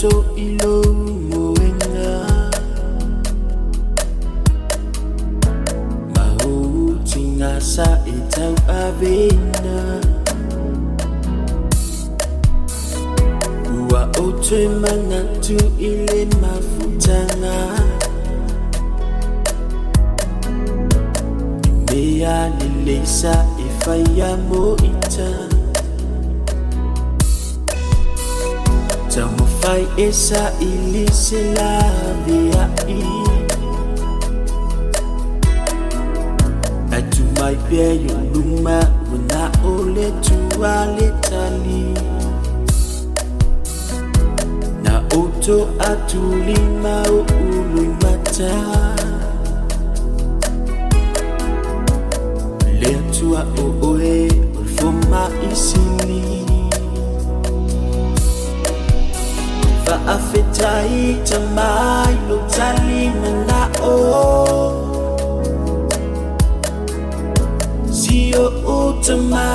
aso i lou moega. Ma ou tigasa e tauaveina. Ua ou toe manatu i le mafutaga. I mea lelei sa e faia mo ita. Taumafai e saili se laveai. Ae tu mai pea i ou luma ua na o le Atua le tali. Na ou toatulima o loimata. O le Atua o oe o le fomai sili. Faafetai Tama i lou tali manao. Si oʻu tama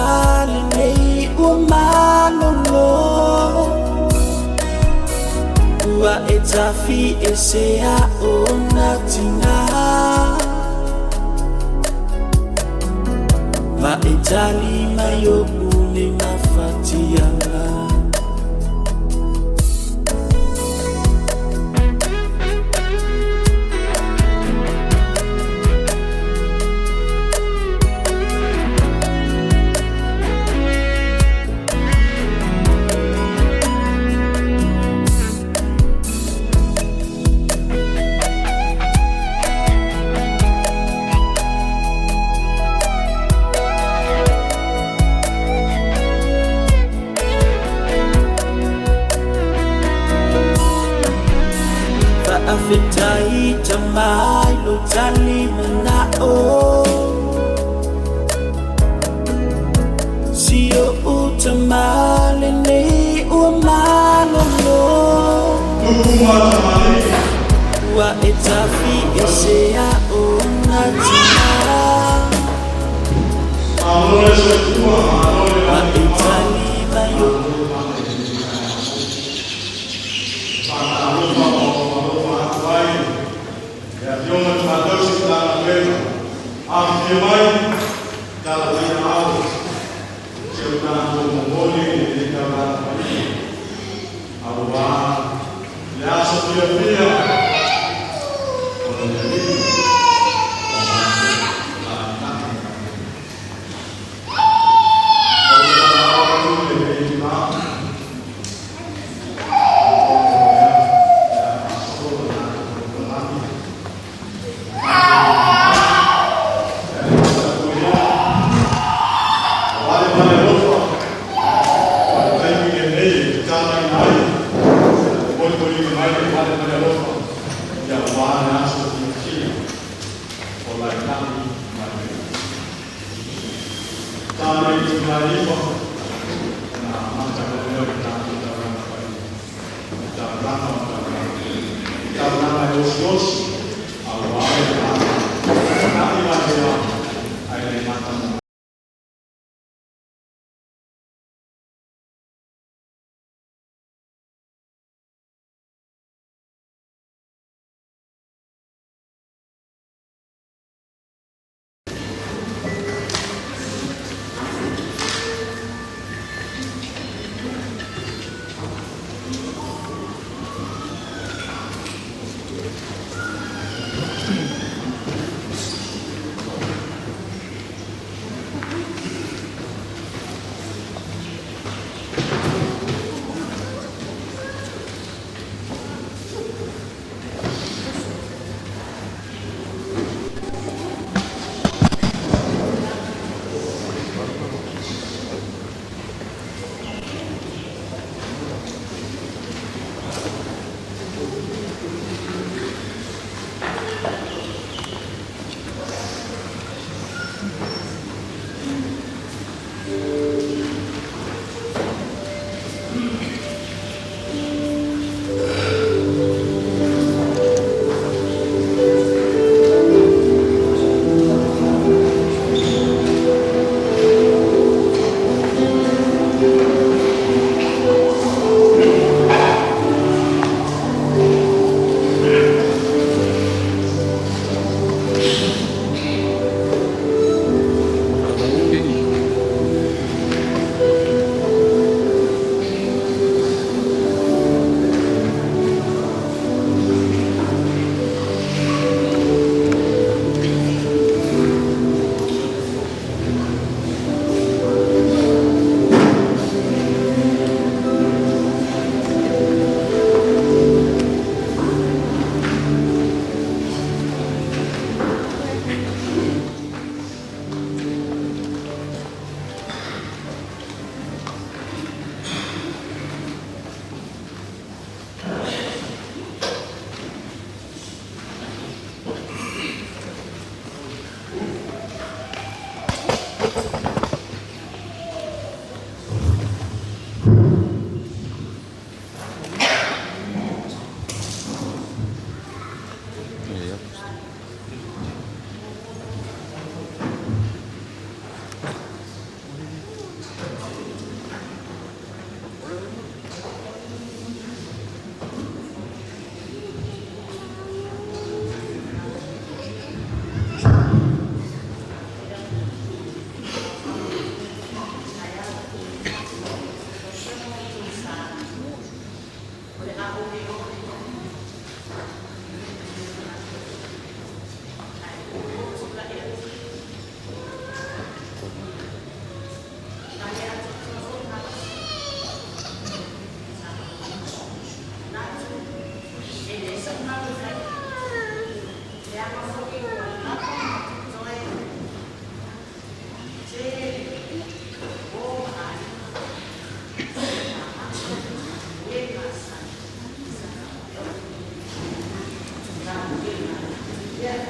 lenei ua malolo. Ua e tafiesea ona tiga. Ma e tali mai oʻu nei mafatiaga. Faafetai Tama i lou tali manao. Si oʻu tama lenei ua malolo. Ua e tafiesea ona tiga. Ma e tali mai oʻu. Faatalofa ma alofa atu ai le afioga i le Matausi Talafega, afifio mai, tala mai aao, si o tatou momoli i le taulaga paia auā le aso fiafia o le Alii o matou latalata. O le talao atu i lenei itulā, atonu o lea o le a faasolo le tatou polokalame tatou mai e tapuia aua le male alofa o le taimi lenei e tatalaina ai molimolina mai le fale male alofa ia aua le aso fiafia o laeta'i mai ta nei itula 9 na amata lea o le tatou taulaga paia, taulaga o taulaga, taulaga e osiosi auā le agaga ta'i valea ae le mata mo.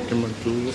te matua.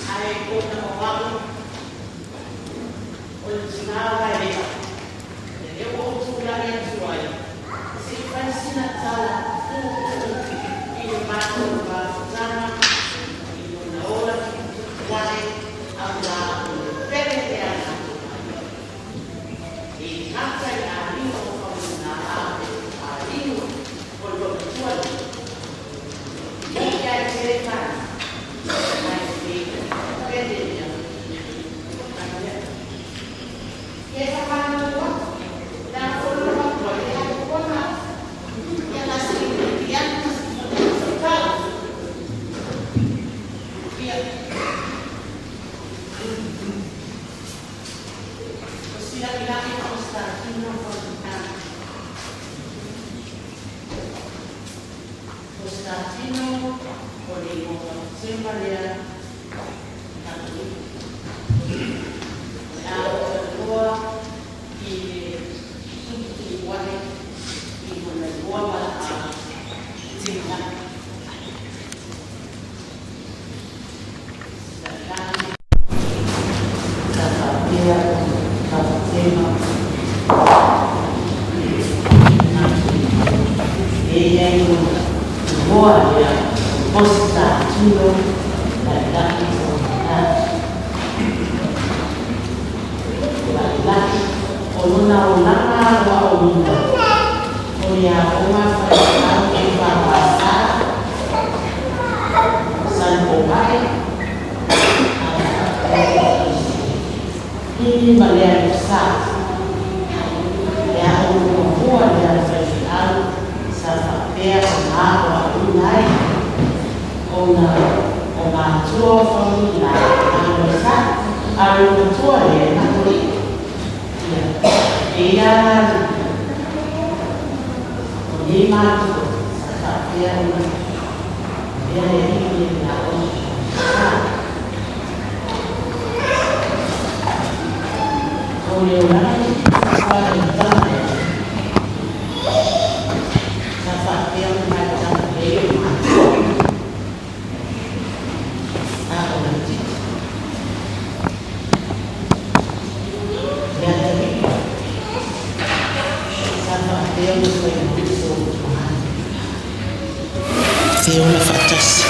Feola faatasi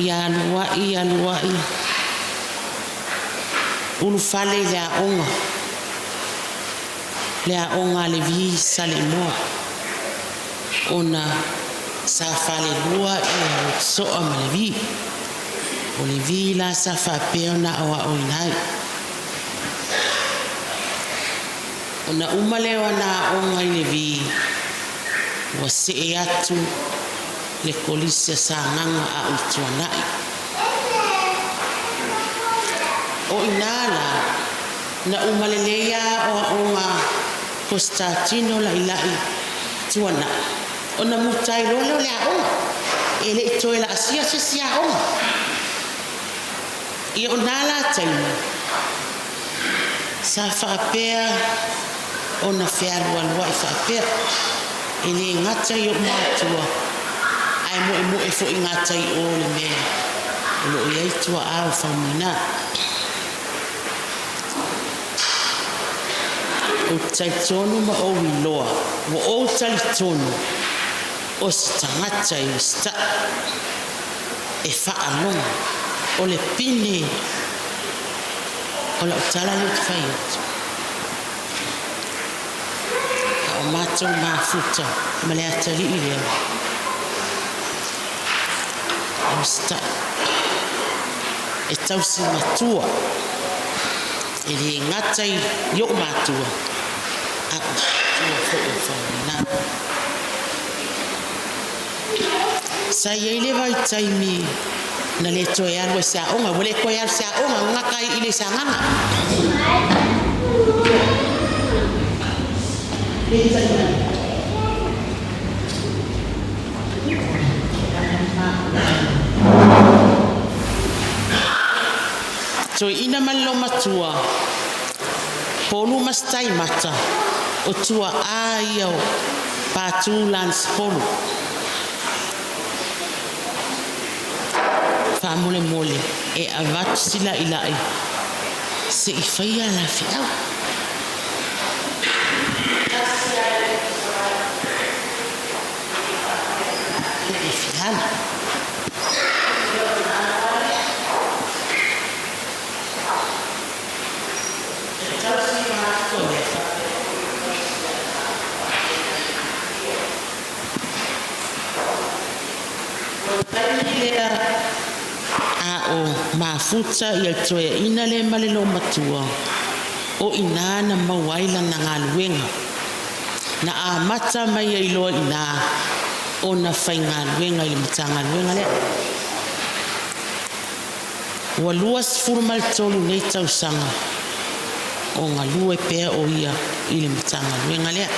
ia aluaʻi aluaʻi ulufale i le aoga le aoga a le vi Saleimoa ona sa falelua ia soa ma le vi o le vi la sa faapea ona aoaoina ai ona uma lea o ana aoga i le vi ua see atu le kolisi a Sagaga a o i Tuanai. O ina la, na uma lelei aoaoga Kostatino Laʻilaʻi Tuanai, ona muta ai loa lea o le aoga, e le i toe laasia se isi aoga. Ia o na la taimi, sa faapea ona fealualuaʻi faapea, e lē gata i oʻu matua, ae moemoe foʻi gatai o le mea o loo i ai tuaʻa o Faumuina. Ou te talitonu ma ou iloa, ua ou talitonu o se tagata e usitaʻi, e faalogo, o le pine o lau tala lea ou te fai atu. A o matou mafuta ma le atalii lea, e usitaʻi, e tausi matua, e lē gata i oʻu matua, a o matua foi o Faumuina. Sa i ai le vaitaimi na lē toe alu ai se aoga, ua le toe alu se aoga, gata ai i le Sagaga. Toeaina ma le loumatua, polu ma Setaimata, o tuaʻā ia o Patu Lance Polu. faamolemole e avatu si laʻilaʻi se i faia la feau. E fia alu. O le taimi lea a o mafuta ia le toeaina lea ma le loomatua, o i ina na maua ai lana galuega. Na amata mai ai loa i ina ona faigaluega i le Matagaluega lea. Ua 23 nei tausaga o galue pea o ia i le Matagaluega lea.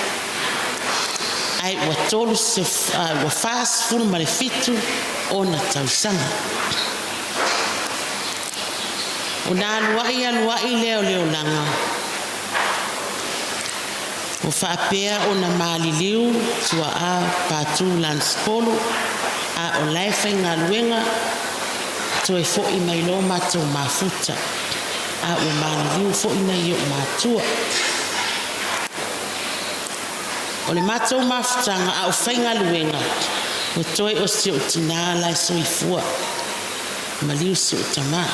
Ae ua 47 ona tausaga. Ona aluaʻi aluaʻi lea o le olaga, ua faapea ona maliliu tuaa Patu Lance Polo, a o la e faigaluega, toe foʻi mai loa matou mafuta, a ua maliliu foi nai o'u matua. O le matou mafutaga a o faigaluega, ua toe o si o'u tinā la e soifua, maliu si o'u tamā.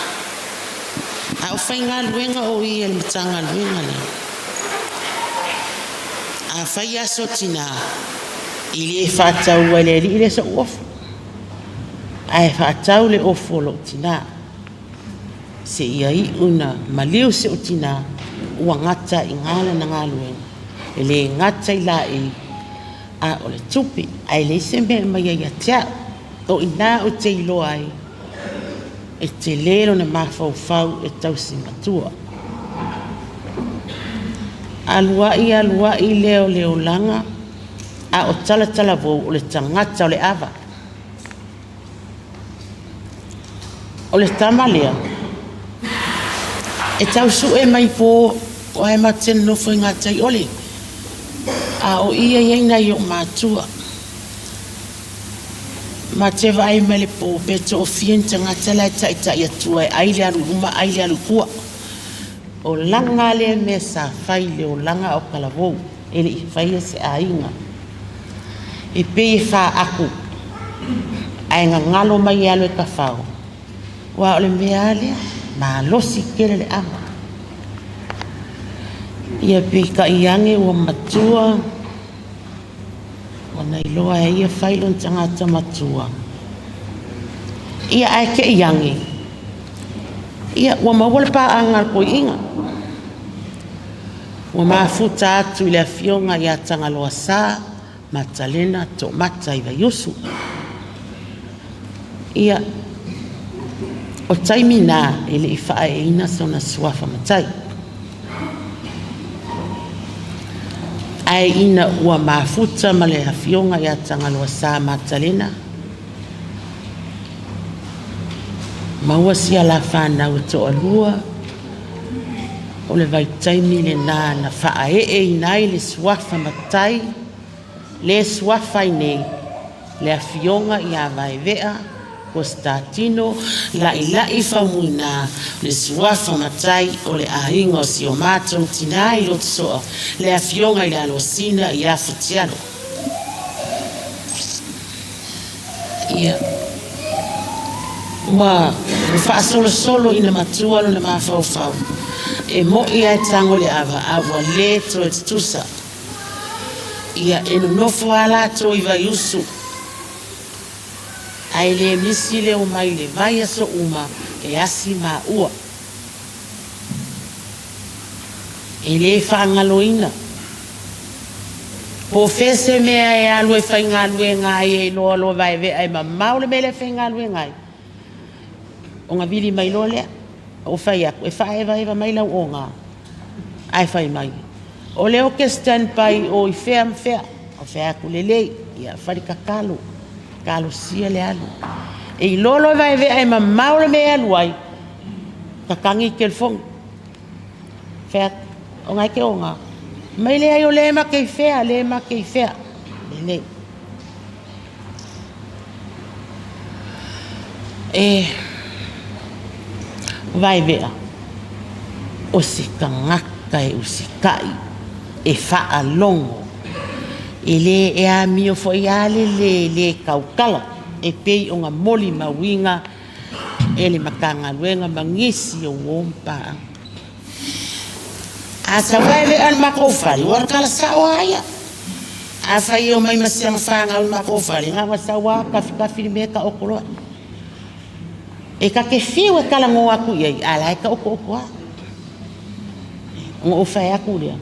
A o faigaluega o ia i le Matagaluega lea. A fai aso tinā, e le faataua e le alii lea so'u ofu, ae faatau le ofu o lo'u tinā. Seia iu ina maliu si o'u tinā, ua gata ai i ina lana galuega. E le gata i laei, a o le tupe, ae leai se mea e aumai ai ia te a'u. O i ina ou te iloa ai e telē lona mafaufau e tausi matua. Aluaʻi aluaʻi lea o le olaga, a o talatalavou o le tagata o le ava. O le tama lea e tau suʻe mai po o ae matou te nonofo i gatai ole, a o i e i ai nai o'u matua. Ma te vaai mai le po pe toafia ni tagata la e taitai atua e ai le alu i luma ai le alu i tua. O laga lea mea sa fai i le olaga o Talavou e le i faia se aiga. E pei e faaaku ae gagalo mai e alu e tafao, aua o le mea lava lea, malosi tele le ava. Ia peitai ane ua matua, ua na iloa e ia fai lona tagata matua. Ia ae te i ane, ia ua maua le paaga a le toeaina. Ua mafuta atu i le afioga ia Tagaloa Sa Matalena Toomata i Vaiusu. Ia, o taimi na e le i faaeeina sona suafa matai. Ae ina ua mafuta ma le afioga ia Tagaloa Sa Matalena, maua si ala fanau e toalua, o le vaitaimi lenā na faaeeina ai le suafa matai, le suafa ai nei, le afioga ia Vaevea Kostatino Laʻilaʻi Faumuina, le suafa matai o le aiga o si o matou tinā i Lotosoa, le afioga i le Alosina ia Futialo. Ia, ua faasolosolo ina matua lona mafaufau, e moʻi lava e tago i le ava, a ua le toe tutusa. Ia, e nonofo lava latou i Vaiusu, ae le misi le omai i le vaiaso uma e asi maua. E le faagaloina. Po o fea se mea e alu e faigaluega ai e iloa loa Vaevea e mamao le mea lea e faigaluega ai, ona vili mai loa lea. Ou fai atu, e faaevaeva mai lau oga, ae fai mai, o lea ou te stand by o i fea ma fea. Ou fai atu, lelei, ia fali tatalo, talosia le alu. E iloa loa Vaevea e mamao le mea e alu ai, tatagi le telefoni. Fai atu, o ngai te oga. Mai leai o lea e make i fea, lea e make i fea. Lelei. E Vaevea, o se tagata e usitai, e faalogo, e lē e amio foi lava le lē lē tautala e pei ona molimauina e le Matagaluega ma nisi o uō ma paaga. A tau vaevea i le matou fale, ua tala sao lava ia. Afai e omai ma si ana fanau i le matou fale, na ona sau lava tafitafi le mea taoto loa. E ta te fiu e talanoa atu i ai, a o la e taotooto lava. Ona ou fai atu lea,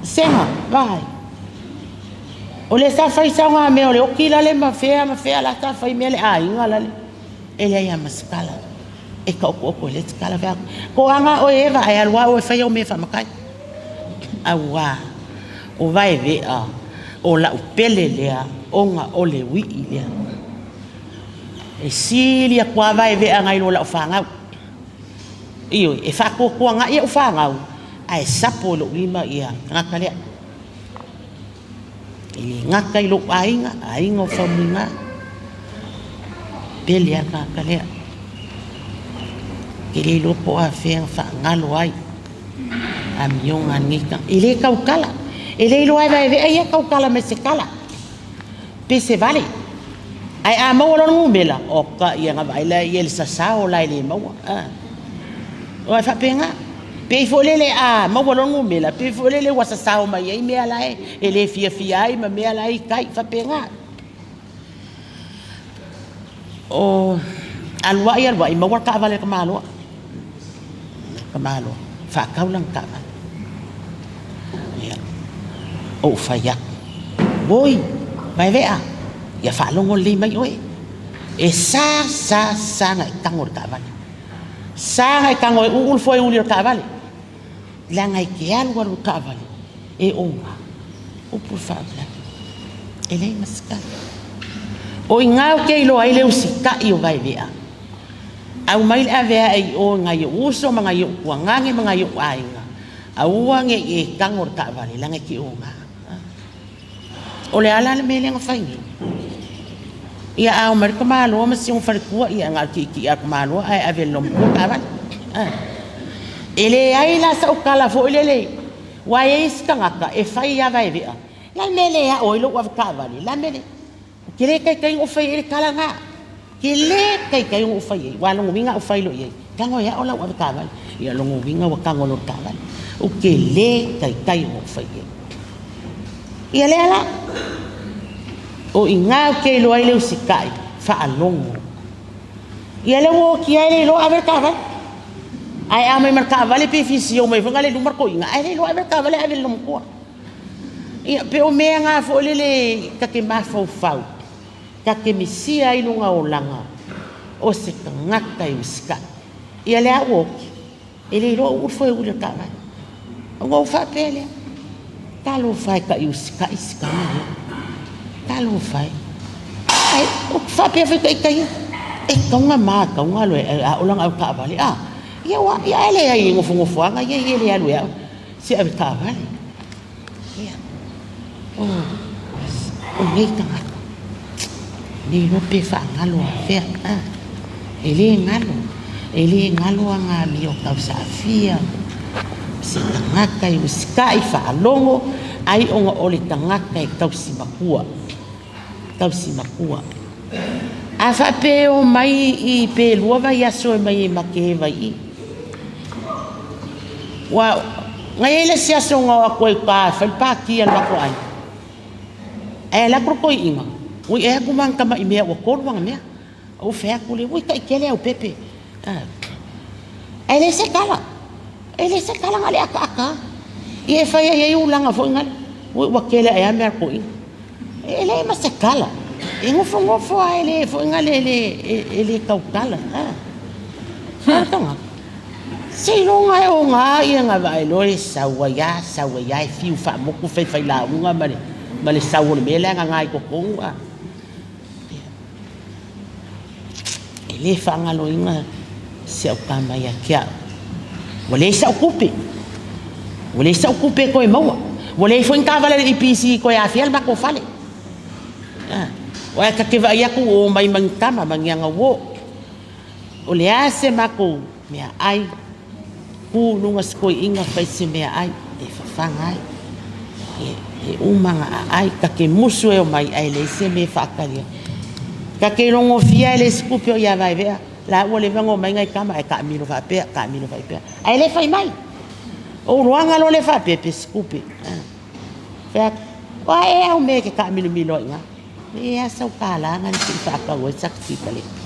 Sega, vaai, o lea sa fai saogamea o le oti lale ma fea ma fea la sa fai mea le aiga lale. E leai lava ma se tala. E taotooto e le tatala fai atu, Toaga oe Eva ae alu lava oe e fai au mea faamatai. Auā, o Vaevea, o lau pele lea ona o le uii lea. E sili atu lava Vaevea nai lo lau fanau. Ioe, e faatuatuanai au fanau, ae sapo i lou lima ia tagata lea. E le gata i lou aiga, aiga o Faumuina, pele lava le tagata lea. Ou te le iloa po o afea na faagalo ai amioga a lenei tagata. E le tautala, e le iloa lava e Vaevea ia tautala mai se tala, pe se vale. Ae a maua loa le numera, oka ia na vaai laia i le sasao la e le maua. Aua e faapena. Pei foi lele a maua loa le numera, pei foi lele ua sasao mai ai mea la e le fiafia ai ma mea la e i tai, faapena. O alu ai alu ai maua le taavale a le tamaloa. Tamaloa, faatau lana taavale. Ia, ou fai atu, oi, Vaevea, ia faalogo lelei mai oe. E sa sa sa ona e tago i le taavale. Sa ona e tago e uu le foeuli o le taavale. Leaga e te alu alu i le taavale, e oga, upu le faalavelave. E leai ma se tala. O i ina ou te iloa ai le usitai o Vaevea. Aumai le ave ae i o i nai ou uso ma nai ou tuagane ma nai ou aiga, aua ne i e tago i le taavale leaga e te oga. O le a la le mea lea na fai nei? Ia a omai le tamaloa ma si ona faletua, ia na o le tietie lava o le tamaloa ae ave e le loomatua le taavale. E leai la sau tala foi lele, aua e i ai isi tagata e fai lava e vea. O le a le mea e le ao ai lou avetaavale? O le a le mea e le... Ou te le taitai ona ou fai ai le tala lena. Ou te le taitai ona ou fai ai. Aua o lona uiga a ou fai loa i ai, tago e ao lau avetaavale. Ia o lona uiga ua tago loa i le taavale. Ou te le taitai ona ou fai ai. Ia lea la. O i ina ou te iloa ai le usitai, faalogo. Ia lea ua oti ai le iloa ave le taavale. Ae a omai ma le taavale pe fia sio mai foi na le luma le toeaina, ae le iloa ave le taavale ave i le loomatua. Ia, pe o mea na foi lele ta te mafaufau, ta te misia ai luga olaga o se tagata e usitai. Ia lea ua oti, e le iloa uu le foe uli o le taavale. Ona ou faapea lea, talofa e taʻi usitai si tama lea. Talofa e. Ai, ou te faapea foi taʻi taia, e tauga ma tauga loe a o lana au taavale. A, ia ua, ia e leai e nofonofoaga ia ia le alu e au. Se ave taavale. Ia, o, o nei tagata, le iloa pe faagalo afea, a, e le galo, e le galo aga amio tausaafia, se tagata e usitai faalogo, ai ona o le tagata e tausi matua, tausi matua. A faapea e omai i pe lua vaiaso e mai e Makeheva i i. Ua, na i ai le isi aso na o atu ai i uta e fai le pati a le matou aiga. Ae alu atu le toeaina, ui e atu ma ana tamai mea ua tolu ana mea. Ou fai atu lea, ui taitele au pepe. Ae leai se tala. E leai se tala na o le ataata lava. Ia e fai ai ai ulaga foi na, ui ua tele ae lava mea a le toeaina. E leai ma se tala. E nofonofo lava e le foi na le e le tautala. A o le tagata, seiloga e oga ia na vaai loa e sau ai lava, sau ai lava e fiu faamotu faifailauga ma le ma le sau o le mea lea e gaga i totonu. E le faagaloina si au tama ia te au. Ua leai sau tupe. Ua leai sau tupe e toe maua. Ua leai foi ni taavale a le EPC e toe afea le matou fale. Aua ta te vaai atu ua omai ma ni tama ma ni agauo. O le a se makou meaai, tu i luga o si toeaina fai se meaai e fafaga ai. E uma ona aai, ta te musu e omai ae leai se mea e faatali ai. Ta te iloa gofie lava e leai se tupe o ia Vaevea, la ua leva ona omai nai tama ae taamilo faapea, taamilo faapea, ae le fai mai. Ou iloaga loa lea faapea pe se tupe. Fai atu, o a ea au mea e te taamilomilo ai i ina? E a sau $1 na se i faatau ai sata sikaleti.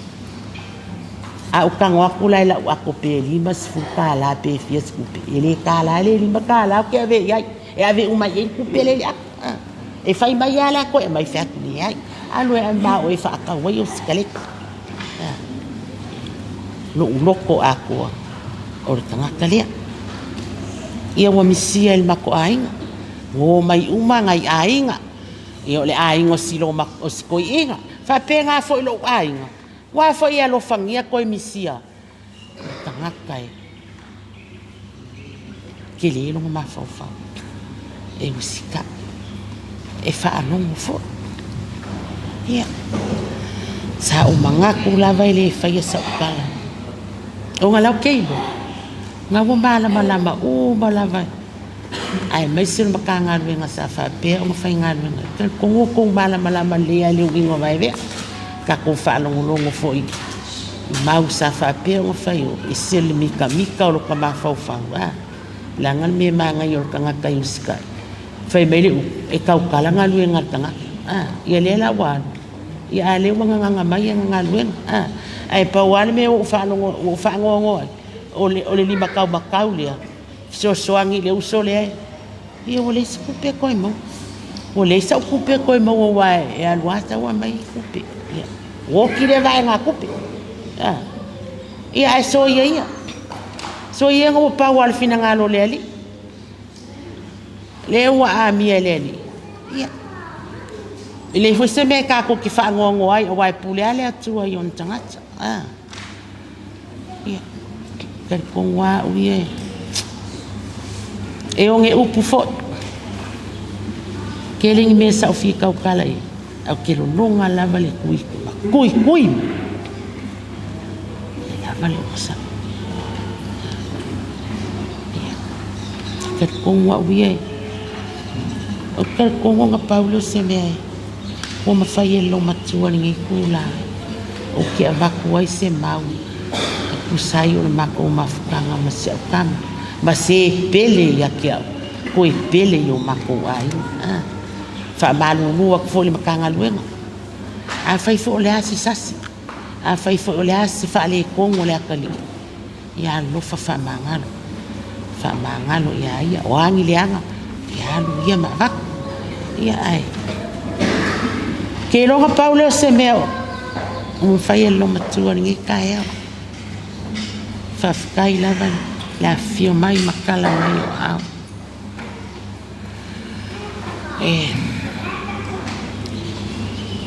A ou tago atu la i lau ato pe $50 pe fia se tupe, e le $1 le $5 ou te ave i ai, e ave uma i ai le tupe lea i le ato. E fai mai lava la toe aumai, fai atu leai, alu e ave ma oe e faatau ai au sikaleti. Lou loto atoa o le tagata lea. Ia ua misia e le matou aiga, ua omai uma nai aiga, ia o le aiga o si toeaina, faapena foi i lou aiga, aua foi e alofagia toe misia o le tagata e tele lona mafaufau, e usitai, e faalogo foi. Ia, sa ou manatu lava e le faia sau tala, ona la ou te iloa, na ua malamalama uma lava, aemaise o le Matagaluega sa faapea ona faigaluega. E talitonu ua outou malamalama lelei lava i le uiga o Vaevea. Tatou faalogologo foi i mau sa faapea ona fai, o ese le mitamita o lota mafaufau, a leaga le mea manaia o le tagata e usitai. Fai mai le upu, e tautala galuega a le tagata. A, ia lea la ua alu, ia a lea ua gagaga mai ana galuega. A, ae pau lava le mea ua ou faanoanoa ai, o le limataumatau lea, fesoasoani i le uso lea, ia ua leai se tupe toe maua. Ua leai sau tupe toe maua aua e alu lava sau aumai tupe. Ia, ua oti lea vaegatupe. A, ia ae soia ia. Soia ia ua pau lava o le finagalo o le Alii. Lea ua amia e le Alii. Ia, e leai foi se mea tatou te faanoanoa ai aua e pule lava le Atua i ona tagata. A, ia, talitonu lava au ia e oge upu foi. Tele ni mea sa ou fia tautala i ai, ae ou te lologa lava le tui ma tuitui mai. E lava le onosai. Ia, talitonu au ia, ou te talitonu ona pau lea o se mea ua mafai e le loomatua i lenei itula ou te avatu ai se mau e tusa ai o le matou mafutaga ma si au tama, ma se pele ia te au, toe pele i o matou aiga. Ah, faamalulu atu foi i le Matagaluega. Afai foi o le a se sasi, afai foi o le a se faaletonu o le atalii, ia alofa faamagalo, faamagalo ia ia, o a ni leaga, ia alu ia ma avatu. Ia ae, ke iloga pau lea o se mea ua mafai e le loomatua i lenei taeao. Faafetai lava le afifio mai ma tala mai o aao. E,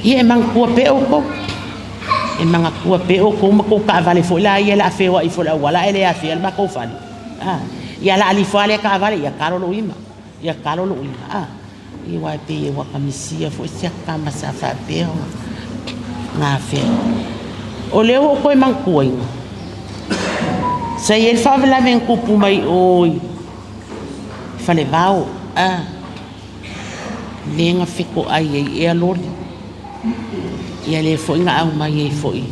ia e manatua pea outou, e manatua pea outou ma tou taavale foi la ia o le a feoai ifo i le auala ae le afea le matou fale. A, ia o le a alu ifo lava lea taavale, ia talo lou ima, ia talo lou ima. A, ia aua e pei ua ta misia foi si ata tama sa faapea ona gafea. O lea ua ou toe manatuaina, sa i ai le faalavelave na tupu mai o i Falevao, a, lea na fetoai ai ea loli, ia lea foi na aumai ai foi,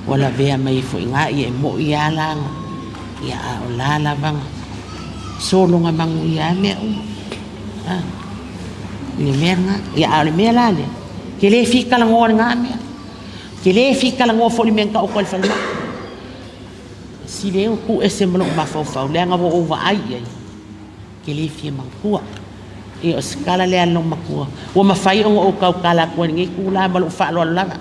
ua lavea mai ai foi i ina, ia e moni lava la, ia a o la lava na sologa manuia lava mea uma. A, le mea lena. Ia a o le mea la lea, ou te le fia talanoa i lena mea. Ou te le fia talanoa foi i le mea na taoto ai i le falemai. Sili ai ona tuu ese ma lou mafaufau, leaga ua ou vaai i ai, ou te le fia manatua. Ia o se tala lea a le loomatua, ua mafai ona ou tautala atu ai i lenei itula ma lou faaaloalo lava.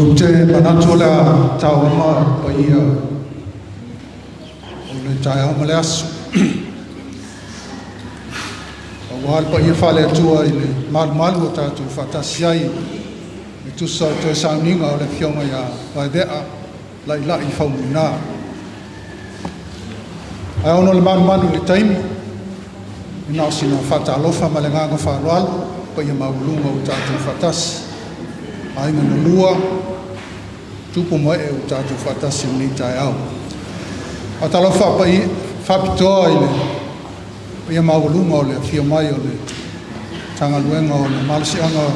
Ou te manatu o le a taoama paia o le taeao ma le aso. Aua le paia faale-Atua i le malumalu o tatou faatasi ai e tusa o toe sauniga o le Afioga ia Vaeve'a La'ila'i Faumuina. Ae ona o le malumalu i le taimi, na o sina faatalofa ma le agaga faaaloalo paia maualuga o tatou faatasi. Aiga na lua, tupu ma ee o tatou faatasi i lenei taeao. Faatalofa faapitoa i le paia maualuga o le afio mai o le Matagaluega o le Malosiaga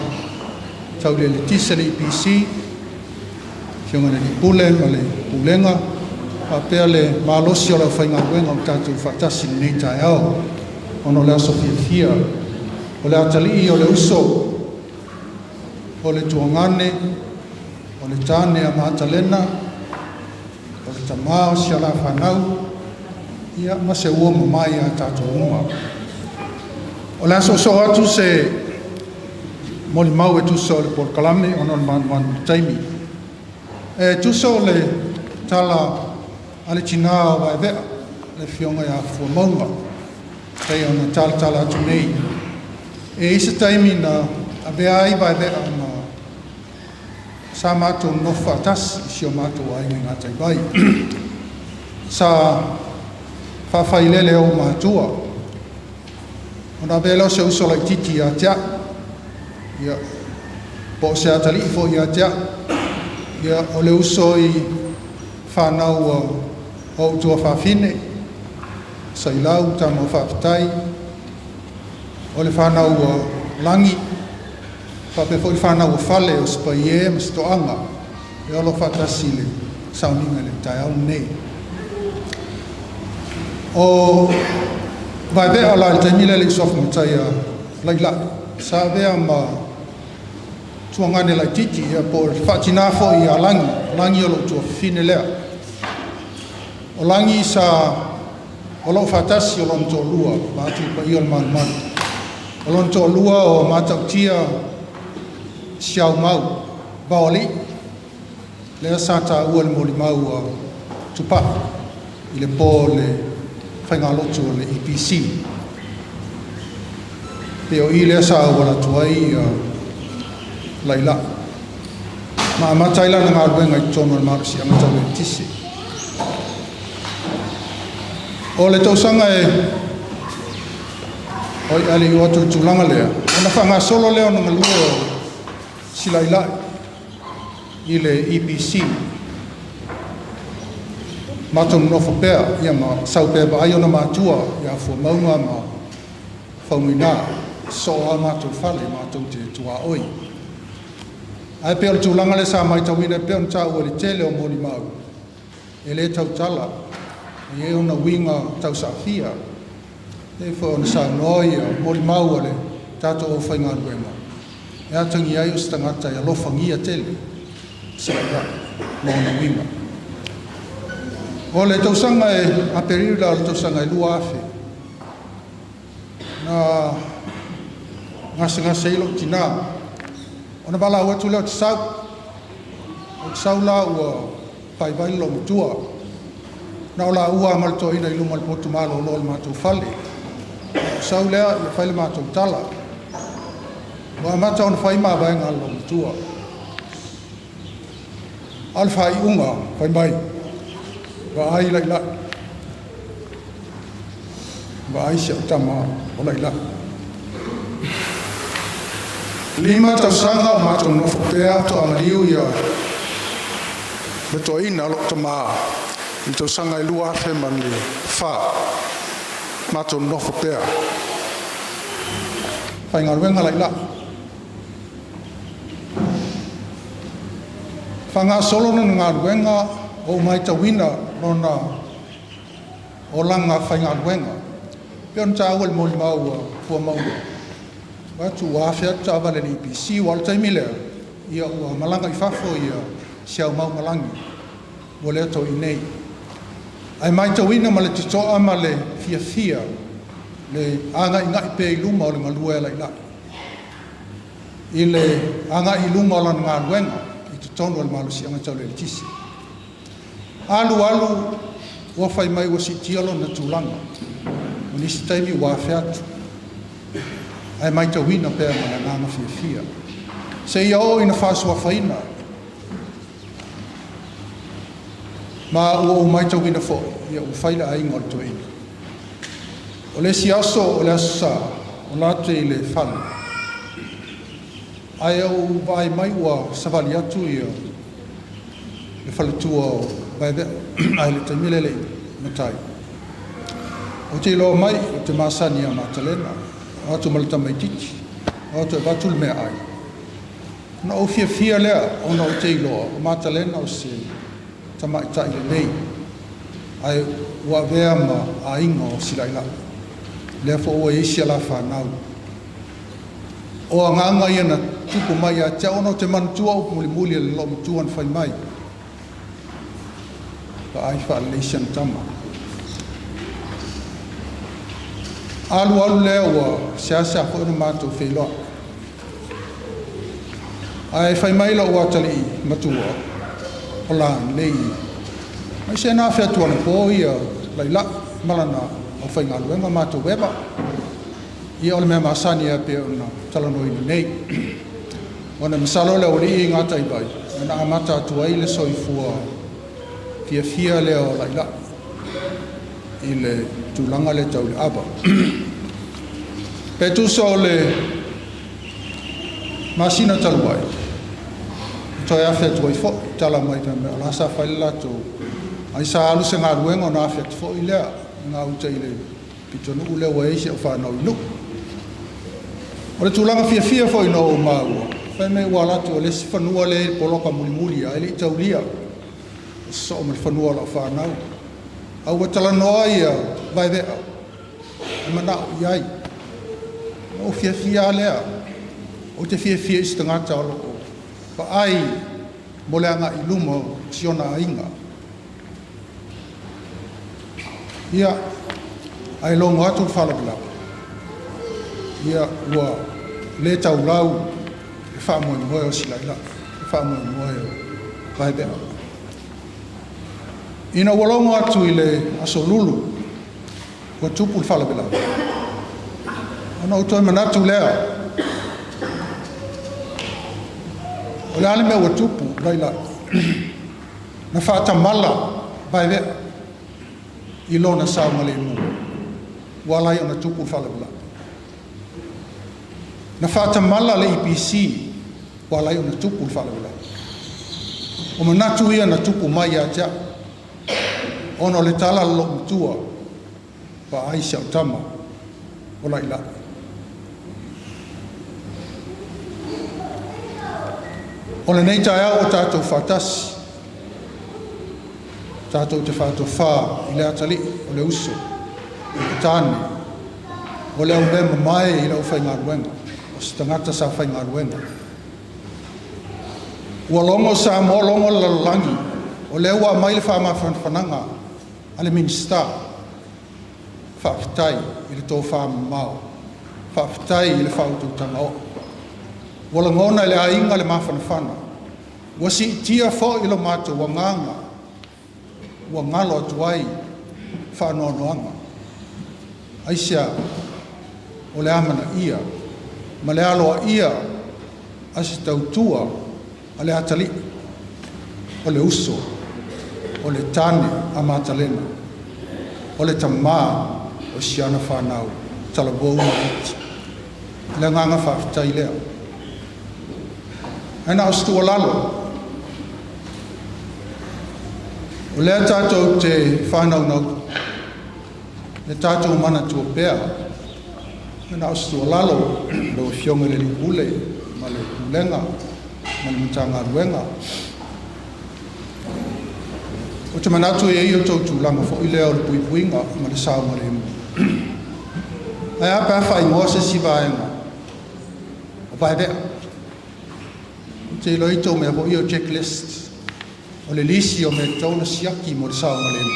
Tau i le Eletise le EPC, Afioga i le Alii Pule ma le Pulega, faapea le malosi o le aufaigaluega o tatou faatasi i lenei taeao ona o le aso fiafia o le atalii o le uso o le tuagane o le tane a Matalena o le tamā o si alafanau ia ma se ua mamae ia tatou uma. O le a soosoo atu se molimau e tusa o le polokalame ona o le manumanu i le taimi. E tusa o le tala a le tinā o Vaeve'a, le afioga ia Fuamauga, pei ona talatala atu nei. E i se taimi na avea ai Vaeve'a ma sa matou nonofo faatasi i si o matou aiga i Gataivai. Sa faafailele ou matua, ona avea lea o se uso laitiiti ia te a'u, ia po o se atalii foi ia te a'u, ia o le uso i fanau a ou tuafafine, Sailau tama o Faafetai, o le fanau a Lagi, faapea foi le fanau a Fale o Sipaie ma Setoaga, e olo faatasi i le sauniga i le taeao lenei. O Vaeve'a la i le taimi lea e le i suafa matai a La'ila'i, sa avea ma tuagane laitiiti ia po o le faatinā foi ia Lagi, Lagi o lou tuafafine lea. O Lagi sa o loo faatasi o lona toalua, vaeatu le paia o le malumalu. O lona toalua o Matautia Siaumau Vaoalii, lea sa taua le molimau a Tupa'i i le po o le faigalotu o le EPC. Pe o i lea sa auala atu ai La'ila'i. Ma amata ai lana galuega i totonu o le malosiaga tau eletise. O le tausaga e oi ale i o atu i le tulaga lea, ona faagasolo lea ona galue o si La'ila'i i le EPC. Matou nonofo pea ia ma sau pea vaai ona matua ia Fuamauga ma Faumuina, sosoo lava matou fale matou te tuaoi. Ae pei o le tulaga lea sa matauina e pei ona taua i le tele o molimau, e le tautala, e i ai ona uiga tausaafia. E foi ona saunoa ia molimau a le tatou aufaigaluega, e atagia ai o se tagata e alofagia tele se La'ila'i ma ona uiga. O le tausaga e Aperila o le tausaga e 2000, na gasegase ai lou tinā, ona valaau atu lea o te sau. O te sau la ua vaivai le loomatua. Na o laua ma le toeaina i luma o le potu malolo o le matou fale. O sau lea ia fai le matou tala. Ua amata ona fai mavaega a le loomatua. A o le faaiuga fai mai, vaai La'ila'i, vaai si au tama o La'ila'i. 5 tausaga o matou nonofo pea toamaliu ia le toeaina o lou tamā i le tausaga e 2004, matou nonofo pea. Faigaluega La'ila'i. Faagasolo lona galuega ua ou matauina lona olaga faigaluega. Pei ona taua i le molimau a Fuamauga, atu ua afe atu taavale a le EPC, aua o le taimi lea, ia ua malaga i fafo ia Siaumau ma Lagi, ua le toe i inei. Ae matauina ma le toto'a ma le fiafia le agaigai pea i luma o le galue a La'ila'i, i le agai i luma o lana galuega. i totonu o le malosiaga tau le eletise. Alu alu ua fai mai ua siitia lona tulaga, o nisi taimi ua afe atu, ae matauina pea ma le agaga fiafia. Seia oo ina faasuafaina, ma ua ou matauina foi, ia ua fai le aiga o le toeaina. O le isi aso o le Aso Sa, o late i le fale, ae ou vaai mai ua savali atu ia le faletua o Vaevea, ae le taimi le lei matai. Ou te iloa mai, ou te masani ia Matalena, o atu ma le tamaititi, o atu e avatu le meaai. Ona ou fiafia lea, ona ou te iloa, o Matalena o se tamaitai lelei, ae ua avea ma aiga o Silailai. Lea foi ua i ai si a la fanau. O agaga ia na tupu mai ia te au, ona ou te manatua upu mulimuli a le loomatua na fai mai, vaai faalelei si ana tama. Alu alu lea ua seasea foi ona matou feiloai. Ae fai mai lou atalii matua, o Lanlei, mai se na afe atu anapo ia Lailai ma lana aufaigaluega matou eva. Ia o le mea masani ia pei ona talanoaina nei. Ona masalo le aualii i Gataivai, na amata atu ai le soifua fiafia lea o Lailai i le tulaga lea tau le ava. Pe tusa o le masina talu ai, toe afe atu ai foi, tala mai fai mai, o la sa fai le latou, ai sa alu se galuega ona afe atu foi lea, gauta i le pitonuu lea ua i ai si au fanau i Nuu. O le tulaga fiafia foi na ou maua, fai mai ua alu atu o le isi fanua lea i le poloka mulimuli ae le i taulia, sosoo ma le fanua o lau fanau. A ua talanoa ia Vaevea, e manao i ai. Na ou fiafia lea, ou te fiafia i se tagata o loo vaai mo le agai i luma o si ona aiga. Ia, ae logo atu le faalavelave, ia ua le taulau le faamoemoe o Silailai, le faamoemoe o Vaevea. Ina ua logo atu i le Aso Lulu, ua tupu le faalavelave, ona ou toe manatu lea, o le a le mea ua tupu, Lailai, na faatamala Vaevea i lona saogalemu, ua ala ai ona tupu le faalavelave. Na faatamala le EPC, ua ala ai ona tupu le faalavelave. O manatu ia na tupu mai ia te au, ona o le tala a lou matua, vaai si au tama o Lailai. O lenei taeao ua tatou faatasi, tatou te faatofā i le atalii o le uso, o le tane, o le aumea mamae i le aufaigaluega, o se tagata sa faigaluega. Ua logo Samoa, logo le lalolagi, o lea ua aumai le faamafanafanaga a le Minisita. Faafetai i le tofa mamao, faafetai i le faautautaga oo. Ua lagona e le aiga le mafanafana, ua siitia foi lo matou agaga, ua galo atu ai faanoanoaga. Aisea, o le amanaia ma le aloaia a se tautua a le atalii, o le uso, o le tane a Matalena, o le tamā o si ana fanau, talavou ma iti. Le agaga faafetai lea. Ae na o se tuualalo, o lea tatou te fanaunau, le tatou manatua pea, ae na o se tuualalo, lau Afioga i le Alii Pule ma le Pulega ma le Matagaluega. Ou te manatu e i ai o outou tulaga foi lea o le puipuiga ma le saogalemu. Ae a pe a faaigoa se isi vaega o Vaevea. Ou te iloa i tou mea foi o checklist, o le lisi o mea e tatau ona siaki mo le saogalemu.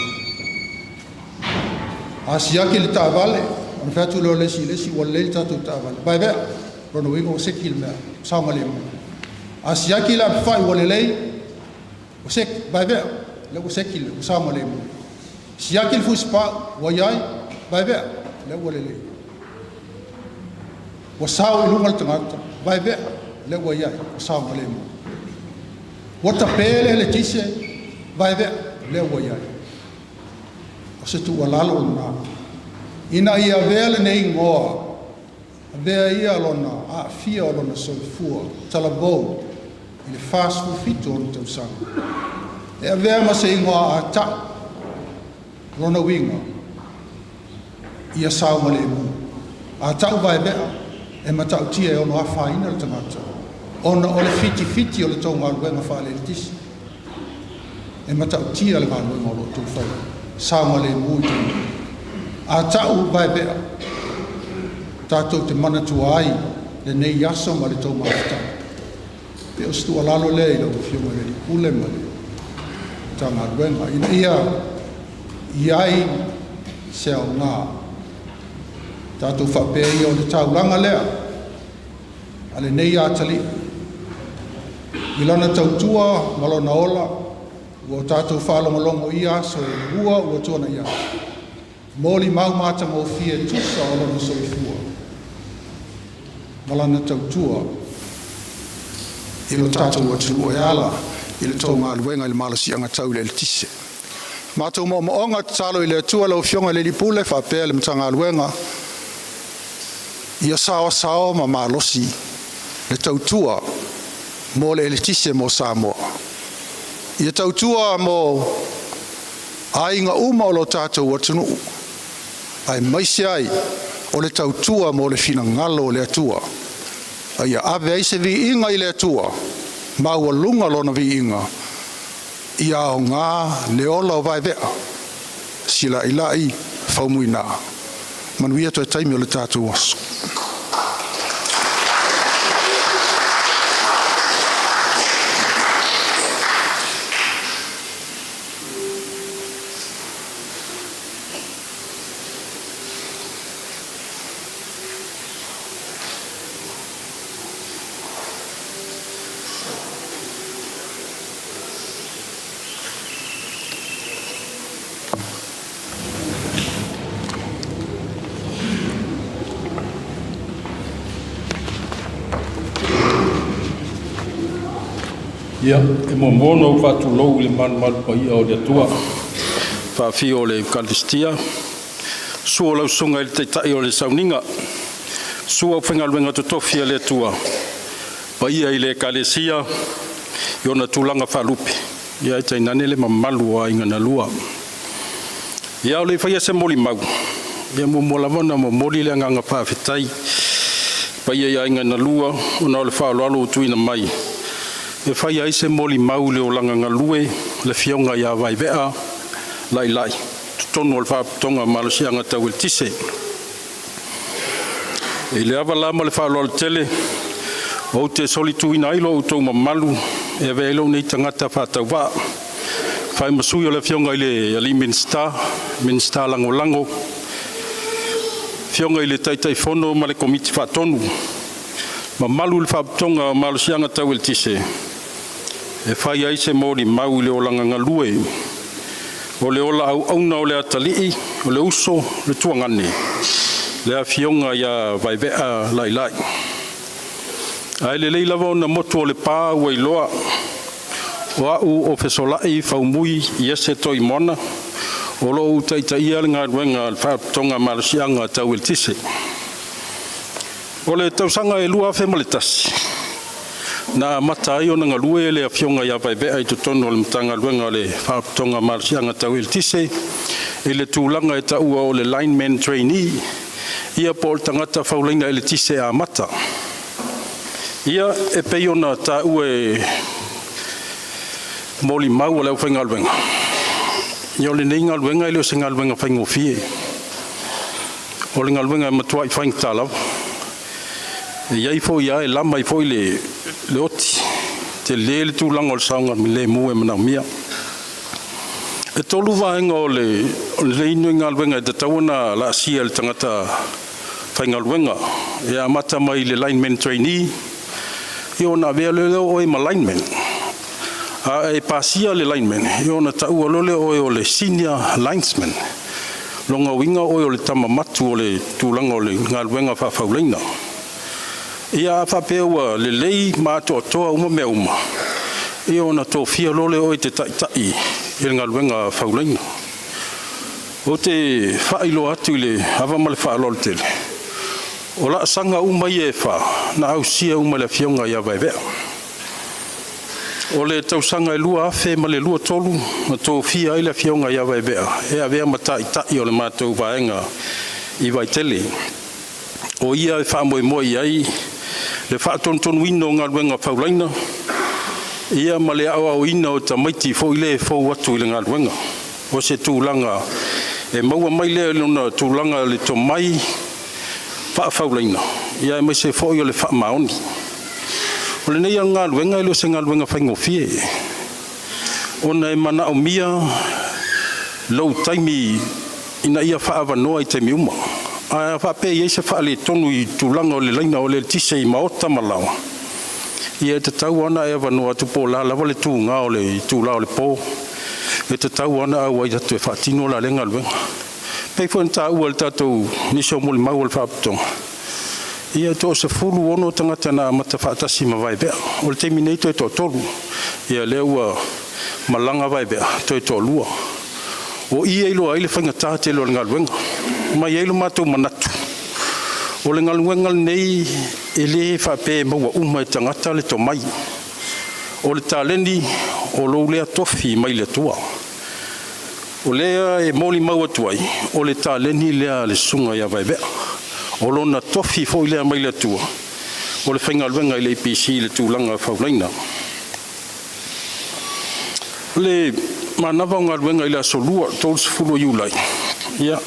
A siaki le taavale, ona fai atu lea o le isi i le isi, ua lelei le tatou taavale. Vaevea, lona uiga ua seki le mea, saogalemu. A siaki le apefai ua lelei, ua seki, vaevea, lea ua seki ua saogalemu. Siaki le fusipau ua i ai, vaevea, lea ua lelei. Ua sao i luga le tagata, vaevea, lea ua i ai, ua saogalemu. Ua tape le eletise, vaevea, lea ua i ai. O se tuualalo lena ina ia avea lenei igoa, avea ia lona aafia o lona soifua talavou i le 47 ona tausaga, e avea ma se igoa ata'u lona uiga ia saogalemu. A ta'u vaevea e matautia e ono afaina le tagata ona o le fitifiti o le tou galuega faale-eletise. E matautia le galuega o lo o outou faia, saogalemu i taimi uma. A ta'u vaevea, tatou te manatua ai lenei aso ma le tou mafutaga. Pe o se tuualalo lea i lau Afioga i le Alii Pule ma le Matagaluega ina ia i ai se aoga tatou faapea ia o le taulaga lea a lenei atalii i lana tautua ma lona ola ua tatou faalogologo i ia aso e lua ua tuanai atu, molimau matagofie tusa o lona soifua ma lana tautua i lo tatou atunuu e ala i le tou galuega i le malosiaga tau i le eletise. Matou moomooga tatalo i le Atua lau Afioga i le Alii Pule faapea le Matagaluega ia saosaoa ma malosi le tautua mo le eletise mo Samoa. Ia tautua mo aiga uma o lo tatou atunuu, aemaise ai o le tautua mo le finagalo o le Atua. A ia ave ai se viiga i le Atua, maualuga lona viiga, ia aoga le ola o vaevea, silailai faumuina. Manuia toe taimi o le tatou aso. Ia, e muamua ona ou faatulou i le malumalu paia o le Atua, faafio o le Ekalesia, susu o lau Susuga i le Taitai o le Sauniga, susu aufaigaluega totofi a le Atua, paia i le Ekalesia i ona tulaga faalupe, ae tainane le mamalu o aiga na lua. Ia, a o le i faia se molimau, e muamua lava ona momoli le agaga faafetai i le paia i aiga na lua ona o le faaaloalo ua tuuina mai e fai ai se molimau i le olaga galue o le Afioga ia Vaivea Lailai i totonu o le Faalapotopotoga o Malosiaga Tau Eletise. I le ava la ma le faaaloalo tele, ou te solituina ai lo outou mamalu e avea ai lou nei tagata faatauvaa e fai ma sui o le Afioga i le alii Minisita, Minisita Lagolago, Afioga i le Taitaifono ma le Komiti Faatonu, mamalu i le Faalapotopotoga o Malosiaga Tau Eletise, e fai ai se molimau i le olaga galue o le ola auauna o le atalii, o le uso, o le tuagane, le Afioga ia Vaevea Lailai. Ae lelei lava ona motu o le pa ua iloa, o au o Fesolai Faumui Iese Toimoana, o lo o ou taitaia le galuega a le Faalapotopotoga o Malosiaga Tau Eletise. O le tausaga e 2001, na amata ai ona galue le Afioga ia Vaevea i totonu o le Matagaluega o le Faalapotopotoga o Malosiaga Tau Eletise i le tulaga e taua o le Lineman Trainee, ia po o le tagata faulaina eletise amata. Ia, e pei ona taua e molimau a le aufaigaluega, ia o lenei galuega e le o se galuega faigofie. O le galuega e matuai faigata lava. E i ai foi lava e lama ai foi le oti, tele le tulaga o le saogalemu e manaomia. E tolu vaega o lenei galuega e tatau ona laasia e le tagata faigaluega, e amata mai i le lineman trainee, Ia ona avea loa lea o oe ma lineman. A e pasia le lineman, ia ona taua loa lea o oe o le senior linesman. Lona uiga o oe o le tama matu o le tulaga o le galuega faafaulaina. Ia a faapea ua lelei ma atoatoa uma mea uma, ia ona tofia loa lea o oe e te taitai i le galuega faulaina. Ou te faailoa atu i le ava ma le faaaloalo tele, o laasaga uma ia e fa na ausia uma e le Afioga ia Vaevea. O le tausaga e 2023 na tofia ai le Afioga ia Vaevea e avea ma taitai o le matou vaega i Vaitele. O ia e faamoemoe i ai le faatonutonuina o galuega faulaina ia ma le aoaoina o tamaiti foi le e fou atu i le galuega. O se tulaga e maua mai lea i lona tulaga o le tomai faafaulaina ia aemaise foi o le faamaoni. O lenei galuega e le o se galuega faigofie, ona e manaomia lou taimi ina ia faaavanoa i taimi uma. Ae a faapea e i ai se faaletonu i tulaga o le laina o le eletise i maota ma laoa, ia e tatau lava ona e avanoa atu po o le a lava le tuga o le itula o le po, e tatau lava ona auai atu e faatino la lea galuega. E pei foi ona taua e le tatou nisi o molimau a le Faalapotopotoga, ia e toa-16 tagata na amata faatasi ma Vaevea. O le taimi nei toe toatolu. Ia lea ua malaga Vaevea, toe toalua. O i e iloa ai le faigata tele o le galuega. Ma e i ai lo matou manatu, o le galuega lenei e le faapea e maua uma e tagata le tomai. O le taleni, o lou lea tofi mai le Atua. O lea e molimau atu ai, o le taleni lea a le susuga ia Vaevea. O lona tofi foi lea mai le Atua, o le faigaluega i le EPC i le tulaga faulaina. O le manava o galuega i le aso Lua, 30 o Iulai, ia,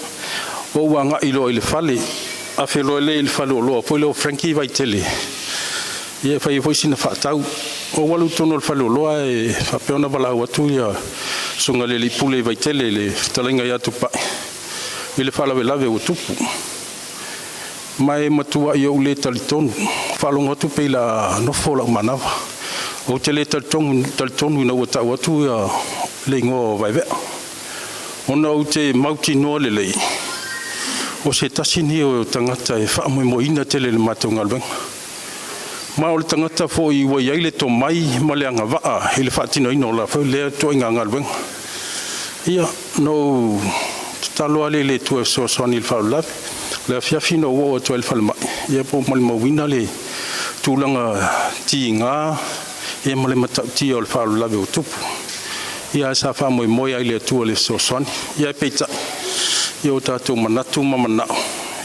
ua ou agai loa i le fale, afe loa lea i le faleoloa foi lea o Frankie Vaitele, ia e fai ai foi sina faatau. Ou alu i totonu o le faleoloa ae faapea ona valaau atu le susuga i le alii pule i Vaitele, le fetalaiga ia Tupai, i le faalavelave ua tupu. Ma e matuai ou le talitonu, faalogo atu pei o le a nofo lou manava. Ou te le talitonu ina ua tau atu le igoa o Vaevea, ona ou te mautinoa lelei, o se tasi lenei o tagata e faamoemoeina tele i le matou galuega. Ma o le tagata foi ua i ai le tomai ma le agavaa i le faatinoina o la foi lea ituaiga galuega. Ia, na ou tatalo lava lea i le Atua e fesoasoani i le faalavelave. O le afiafi na ou oo atu ai i le falemai, ia ua molimauina le tulaga tiga ma le matautia o le faalavelave ua tupu. Ia ae sa faamoemoe lava i le Atua i le fesoasoani. Ia ae peitai, ia o tatou manatu ma manao,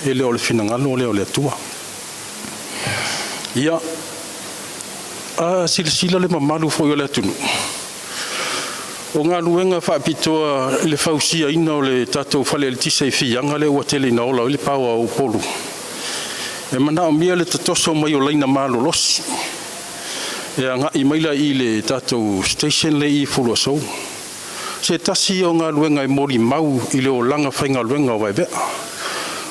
e le o le finagalo lea o le Atua. Ia, a silasila le mamalu foi o le atunuu, o galuega faapitoa i le fausiaina o le tatou fale eletise i Fiaga lea ua tele ina ola ai le paoa o Upolu, e manaomia le tatoso mai o laina malolosi e agai mai la i le tatou station lea i Fuluasou. Se tasi ia o galuega e molimau i le olaga faigaluega o Vaevea,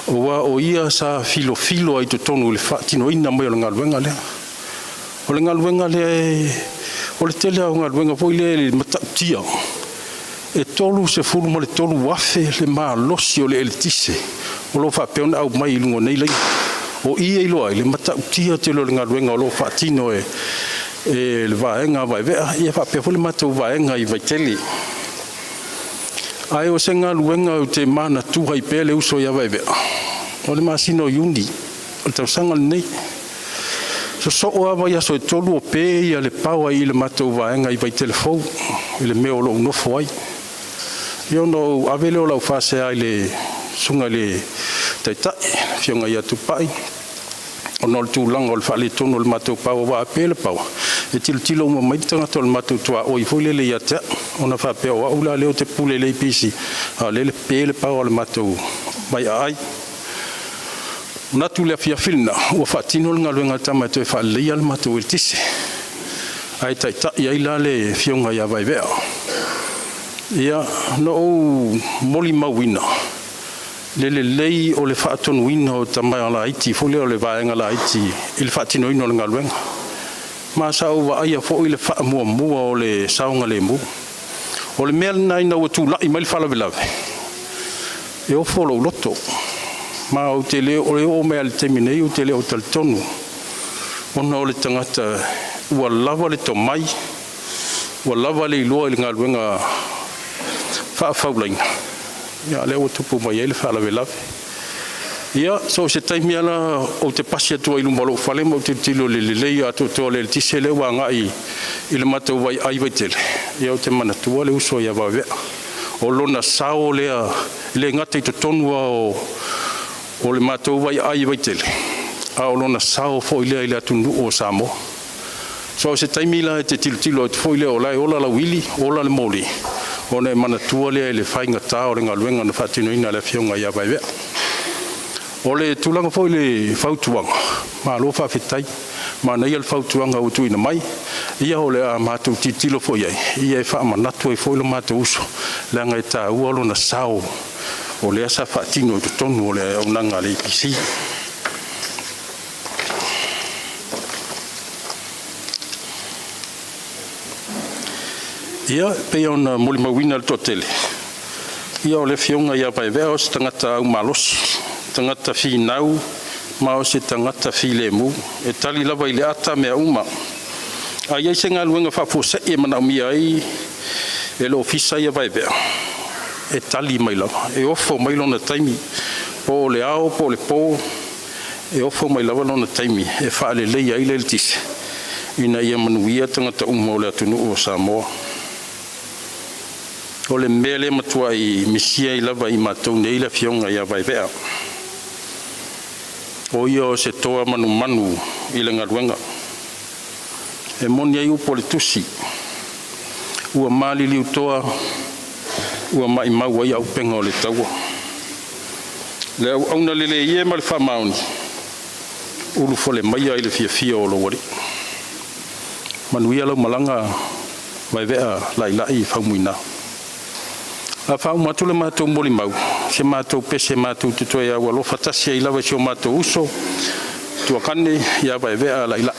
aua o ia sa filofilo ai i totonu i le faatinoina mai o le galuega lea. O le galuega lea, o le tele lava o galuega foi lea e matautia, e 33,000 le malosi o le eletise o lo o faapea ona aumai i luga o nei laina. O i e iloa ai le matautia tele o le galuega o lo o faatino e le vaega a Vaevea, ia faapea foi le matou vaega i Vaitele. Ae o se galuega ou te manatua ai pea le uso ia Vaevea, o le masina o Iuni o le tausaga lenei. Sosoo lava vaiaso e tolu o pe le paoa i le matou vaega i Vaitele Fou, i le mea o lo o nofo ai. Ia ona ou ave lea o lau faasea i le susuga i le Taitai, le afioga ia Tupai, ona o le tulaga o le faaletonu o le matou paoa, aua a pe le paoa, e tilotilo uma mai tagata o le matou tuaoi foi lele ia te au, ona faapea o au la lea ou te pule i le EPC, a o lea e pe le paoa o le matou vai aai. Manatu i le afiafi lena ua faatino le galuega a le tama e toe faaleleia le matou eletise, ae taitai ai la le afioga ia Vaevea. Ia, na ou molimauina le lelei o le faatonuina o tama laiti foi lea o le vaega laiti i le faatinoina o le galuega. Ma sa ou vaaia foi le faamuamua o le saogalemu. O le mea lena ina ua tulai mai le faalavelave, e ofo lou loto. Ma ou te le o le oo mai lava i le taimi nei ou te le o talitonu ona o le tagata ua lava le tomai, ua lava le iloa i le galuega faafaulaina, ia lea ua tupu mai ai le faalavelave. Ia, so o se taimi lava la ou te pasi atu ai i luma o lou fale ma ou tilotilo i le lelei atoatoa o le eletise lea ua agai i le matou vaiaai i Vaitele, ia ou te manatua le uso ia Vaoevea. O lona sao lea e le gata i totonu lava o le matou vaiaai i Vaitele, a o lona sao foi lea i le atunuu o Samoa. So o se taimi la e te tilotilo atu foi lea o la e ola lauili, ola le moli, ona e manatua lea i le faigata o le galuega na faatinoina e le Afioga ia Vaevea. O le tulaga foi i le fautuaga, malo faafetai, manaia le fautuaga ua tuuina mai. Ia o le a matou tilotilo foi i ai, ia e faamanatu ai foi lo matou uso, leaga e taua lona sao o lea sa faatino i totonu o le auaunaga a le EPC. Ia, e pei ona molimauina e le toatele, ia o le Afioga ia Vaevea o se tagata aumalosi, tagata finau ma o se tagata filemu, e tali lava i le ata mea uma. A i ai se galuega faafuasei e manaomia ai e le ofisa ia Vaevea, e tali mai lava, e ofo mai lona taimi, po o le ao po o le po, e ofo mai lava lona taimi e faaleleia ai le eletise ina ia manuia tagata uma o le atunuu o Samoa. O le mea lea e matuai misia ai lava e i matou nei le Afioga ia Vaevea. O ia o se toa manumanu i le galuega. E moni ai upu o le tusi, “Ua maliliu toa ua maumau ai auupega o le taua.” Le auauna lelei e ma le faamaoni, ulufale maia i le fiafia o lou alii. Manuia lau malaga Vaevea Lailai Faumuina. A faauma atu le matou molimau, o se matou pese matou te toe aualofa tasi ai lava i si o matou uso tuakane ia Vaevea Lailai.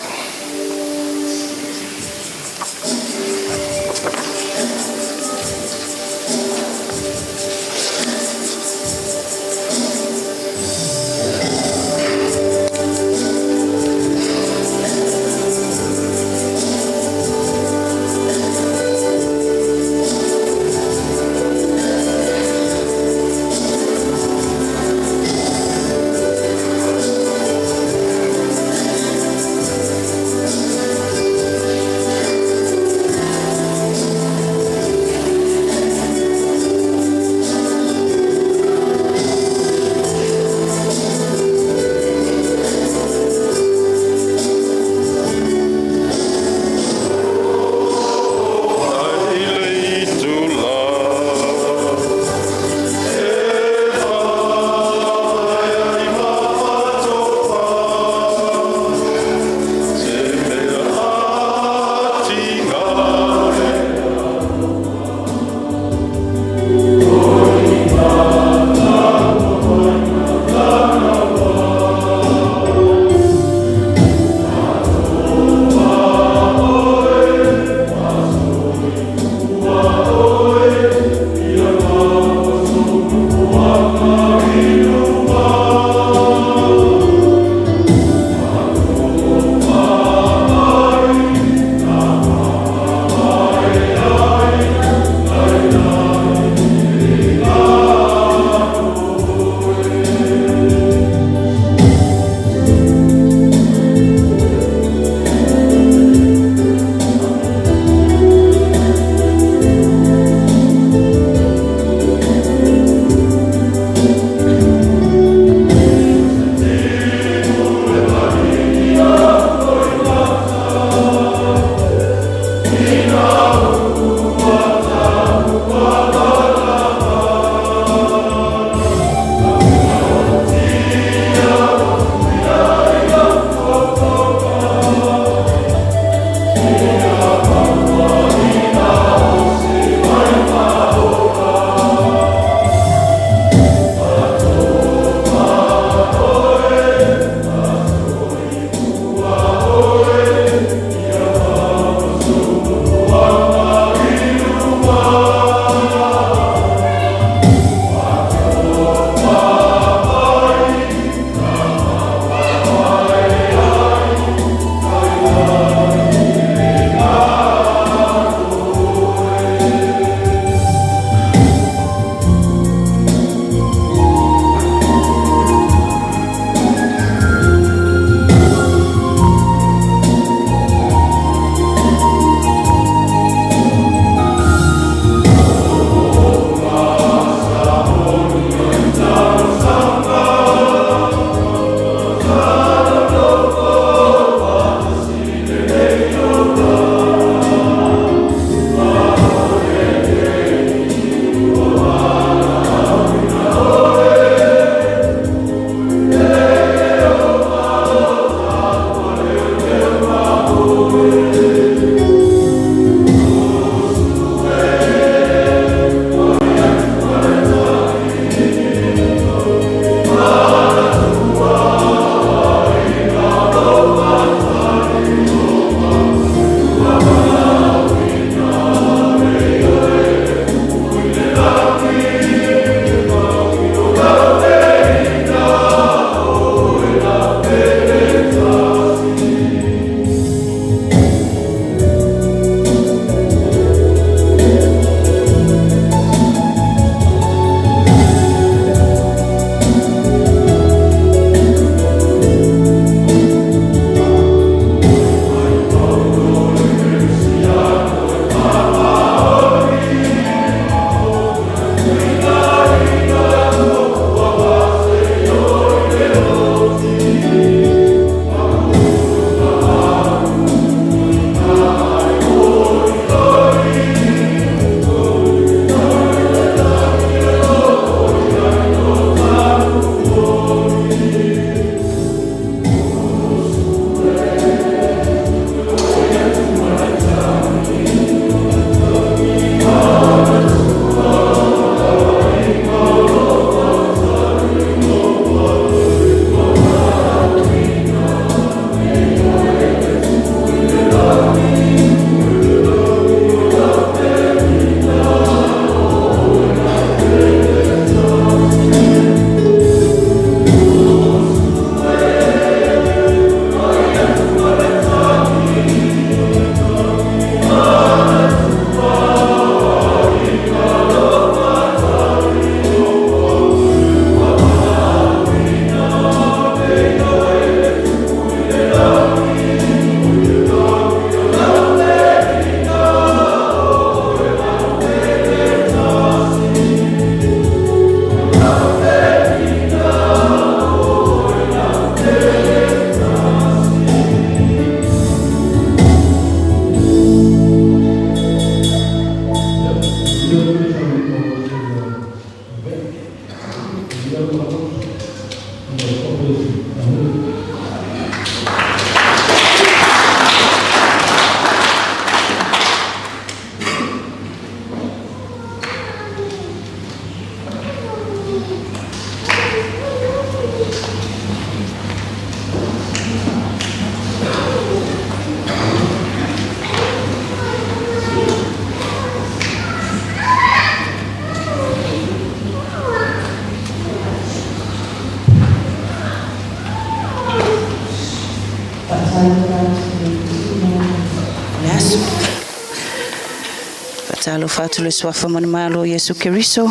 Faatalofa atu i le Suafa manumalo o Iesu Keriso.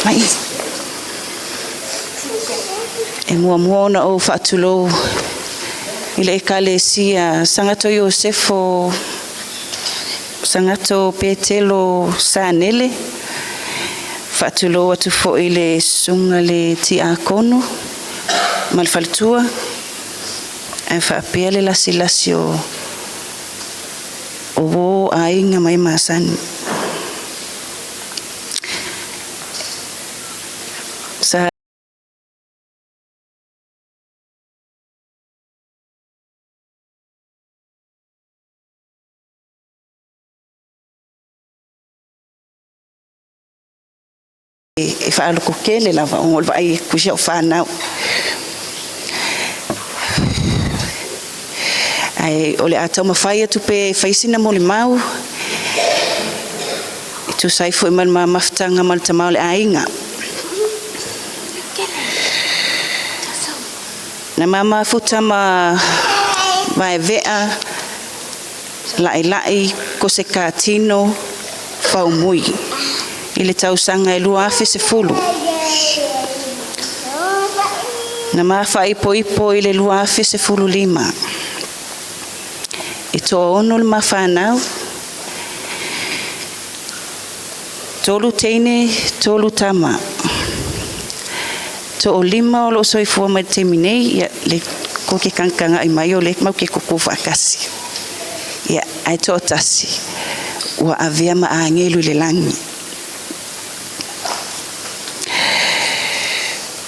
Mai. E muamua ona ou faatulou i le Ekalesia Sagato Iosefo Sagato Petelo Sanele. Faatulou atu foi i le susuga le Tiakono ma le faletua ae faapea le lasilasi o uō aiga ma e masani. Sa e faalototele lava ona o le vaai atu i si au fanau. Ae o le a taumafai atu pea e fai sina molimau e tusa ai foi ma le ma mafutaga ma le tama o le aiga. Na ma mafuta ma Vaevea Laʻilaʻi Kosekatino Faumui i le tausaga e 2010. Na ma faaipoipo i le 2015. E toaono le ma fanau, tolu teine, tolu tama. Toalima o loo soifua mai le taimi nei, ia le ko ke kagakagaʻi mai o le mau ke koko faatasi. Ia ae toatasi ua avea ma agelu i le lagi.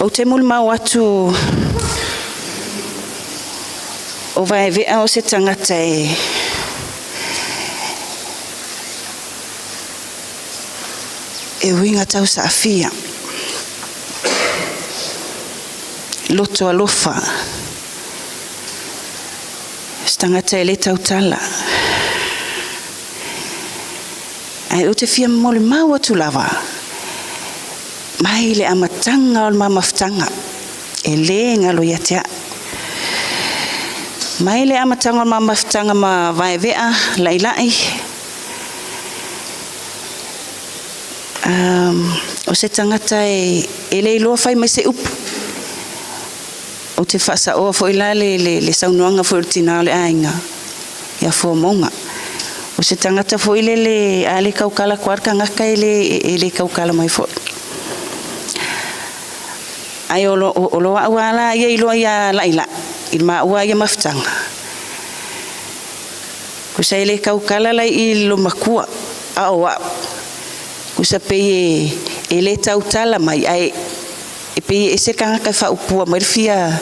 Ou te molimau atu o Vaevea o se tagata e e uiga tausaafia, loto alofa, se tagata e le tautala. Ae ou te fia molimau atu lava, mai le amataga o le ma mafutaga, e lē galo ia te a'u. Mai le amataga o le ma mafutaga ma Vaevea Laʻilaʻi, o se tagata e le iloa fai mai se upu. Ou te faasaoa foi la le, le, le saunoaga foi o le tinā o le aiga ia Fuamoga. O se tagata foi lele a le taukala atu lava le tagata e le, e le taukala mai foi. Ae o lo, o lo a'u lava la ia iloa iā Laʻilaʻi i le maua ia mafutaga. Kusa e le taukala la i lo matua a o a'u. Kusa pei e, e le tautala mai ae e pei e ese le tagata e faaupua mai le fia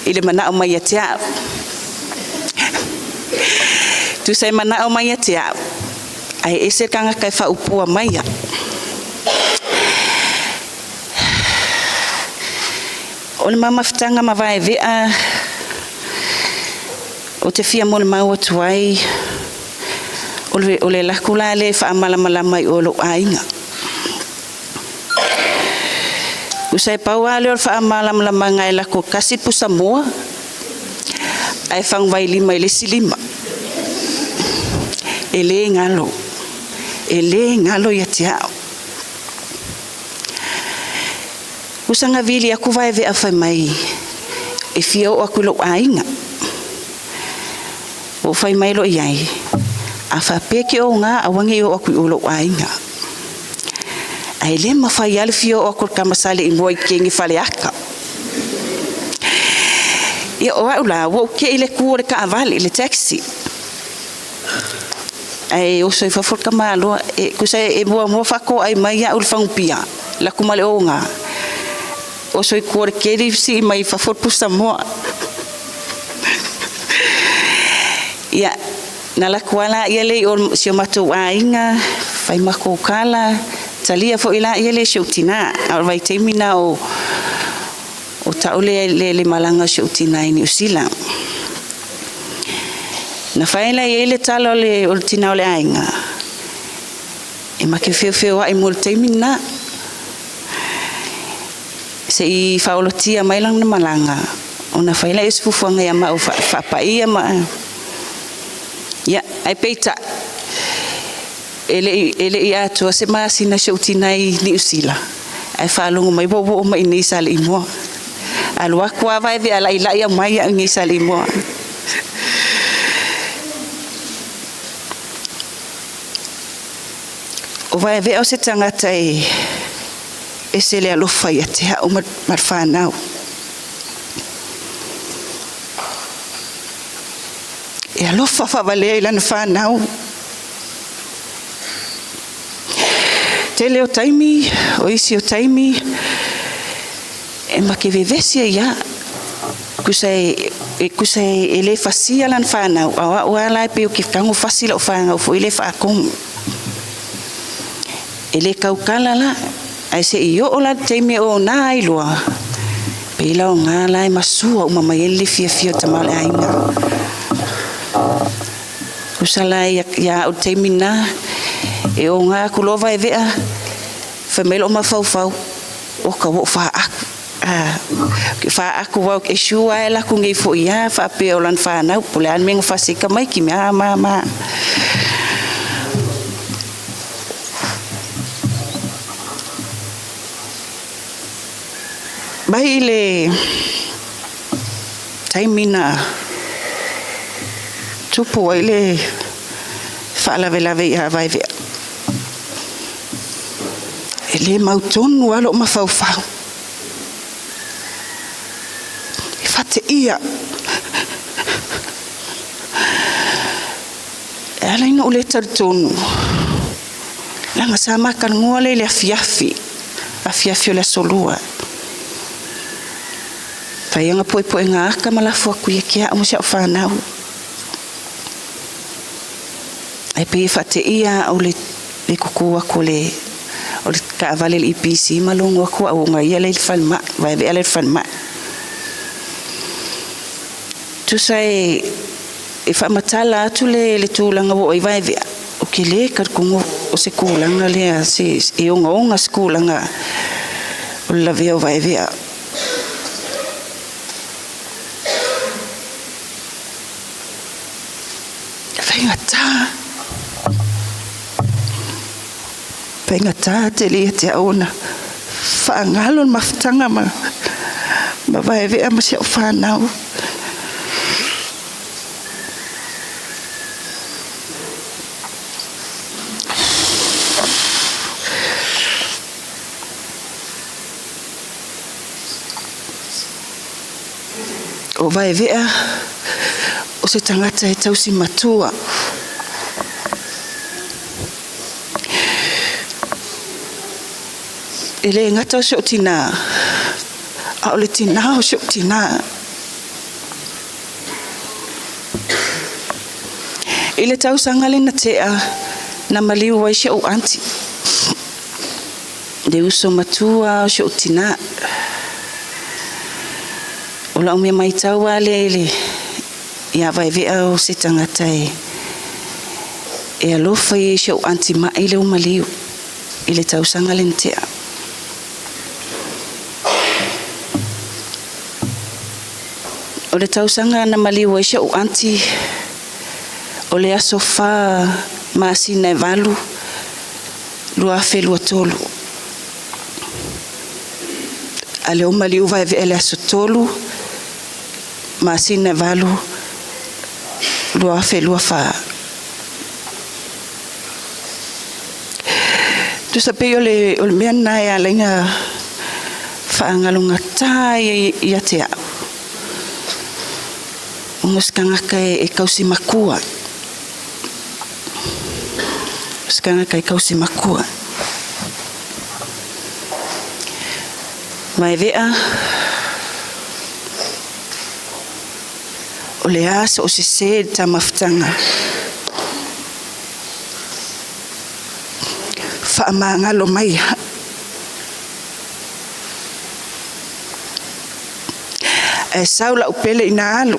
i le manao mai ia te a'u. Tusa e manao mai ia te a'u, ae ese le tagata e faaupua mai ia. O le mamafutaga ma Vaevea ou te fia molimau atu ai, o le, o le laku la lea e faamalamalama i o lou aiga. Usa e pau lava lea o le faamalamalamaga e lako tasi le pusamoa ae faguvai lima i le isi lima. E lē galo, e lē galo ia te a'u. Usa na vili aku Vaevea fai mai e fia oo atu i lou aiga. Ua ou fai mai loa i ai, a faapea ke oga aua nei oo atu i o lou aiga. Ae le mafai lava le fia oo atu o le tama Saleimoa i kegi Faleata. Ia o a'u la, ua ou te'i i le tu o le taavale, le taxi. Ae oso i fafo le tamaloa, e, tusa e muamua faatoai mai a'u i le fagupia, laku ma le oga. Oso i tua o le keli sii mai fafo le pusamoa. Ia, na laku lava laia lea i o si o matou aiga, fai matou tala, talia foi laia lea e si ou tinā. A o le vaitaimi lena o o ta'u le, le, le malaga o si ou tinā i Niu Sila. Na fai la i ai le tala o le, o le tinā o le aiga, e ma te feofeoaʻi mo le taimi lena. Se i faaolotia mai lana malaga, ona fai lea o se fuafuaga ia maʻu faapaia ma. Ia, ae peitai, E le i atoa se masina si ou tinā i Niu Sila, ae faalogo mai ua ou oo mai iinei i Saleimoa. Alu atu lava Vaevea laʻilaʻi aumai au iinei i Saleimoa. O Vaevea o se tagata e ese le alofa ia te a'u ma le fanau. E alofa faavalea i lana fanau. Tele o taimi, o isi o taimi, e ma te vevesi ai lava. Tusa e, e tusa e, e le fasia lana fanau, a o a'u lava la e pei ou te tago fasi la'u fanau foi lea faatonu. E le tautala la, ae se'i oo la le taimi e ona ai loa, pei la oga la e masua uma mai ai le fiafia o tama o le aiga. Tusa la ia a'u le taimi lena, e oga atu loa Vaevea, fai mai lo'u mafaufau, oka ua ou faa'atu. Ah, faa'atu au e sure lava e alu atu nei foi lava faapea o lana fanau, po o le a le mea na fasi ai tamaiti ma ma ma. Mai i le taimi na tupu ai le faalavelave ia Vaevea, e le mautonu lava lou mafaufau. E faateia. E ala ina ou le talitonu, leaga sa ma talanoa lea i le afiafi, afiafi o le aso Lua. Fai ana poepoega ata ma lafo atu ia te a'u ma si a'u fanau. Ae pei e faateia a'u le le tutu atu o le o le taavale i le EPC ma logo atu a'u ona ia lea i le falemai, Vaevea lea i le falemai. Tusa e e faamatala atu le le tulaga ua oo i Vaevea, ou te le talitonu o se tulaga lea se e ogaoga se tulaga o le lavea o Vaevea. E faigata, faigata tele ia te au ona faagalo le mafutaga ma, ma Vaevea ma si au fanau. O Vaevea o se tagata e tausi matua. E le gata o si ou tinā, a o le tinā o si ou tinā. I le tausaga lea na tea, na maliu ai si ou aunty, le uso matua o si ou tinā. O lau mea maitau lava lea i le ia Vaevea o se tagata e e alofa ia i si ou aunty ma'i lea ua maliu i le tausaga lea na tea. O le tausaga na maliu ai si ou aunty, o le aso 4 masina e 8, 2023. A lea ua maliu Vaevea i le aso 3 masina e 8, 2024. Tusa pei o le, o le mea lena e ala ai ona faagalogata ai ia te au. Ona o se tagata e, e tausi matua. O se tagata e tausi matua. Vaevea, o le a so o sesē i le ta mafutaga. Faamagalo mai Ae sau la'u pele ina alu.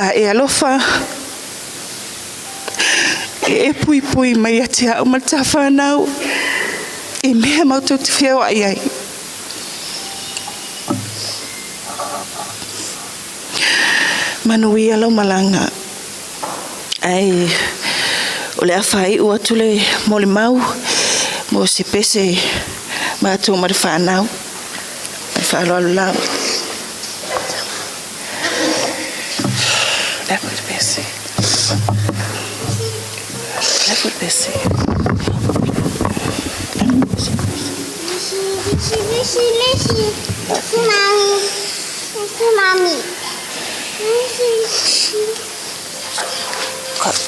A e alofa e e puipui mai ia te a'u ma le ta fanau i mea matou te feoa'i ai. Manuia lau malaga. Ae o le a faaiu atu le molimau mo se pese matou ma le fanau. Ma le faaaloalo lava. Le a foi le pese. Le a foi le pese.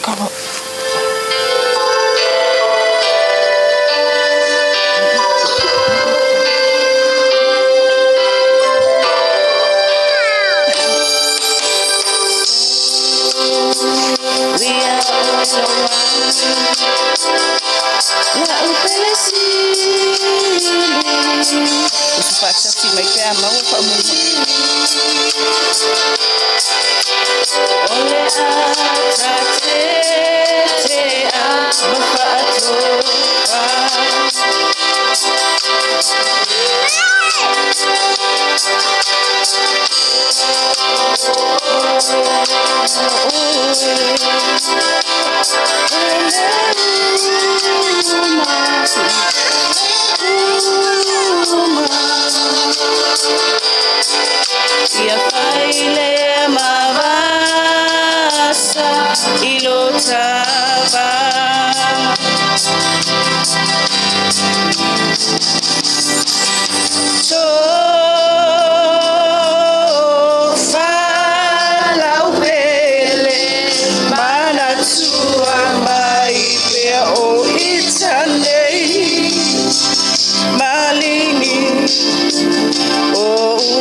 Come on. We are all so one. La upele sili. O se faatasi mai pe a maua faamoemoe. O le a tate a ma faatofa. Ia faile mavasa i lo tava. Tofa lau pele manatua mai pea o ita nei maligi o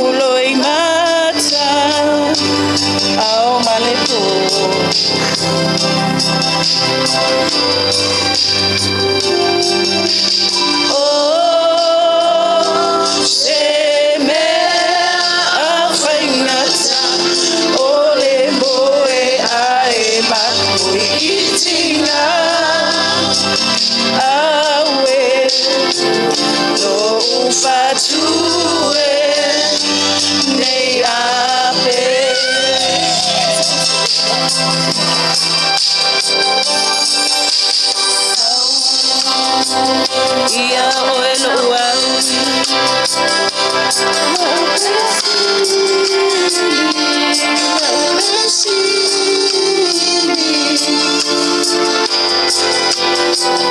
uloi mata ao ma le po. O se mea a faigata o le moe ae mapui i tiga. Aue no fatu e nei ape. Ia oe lo'u au.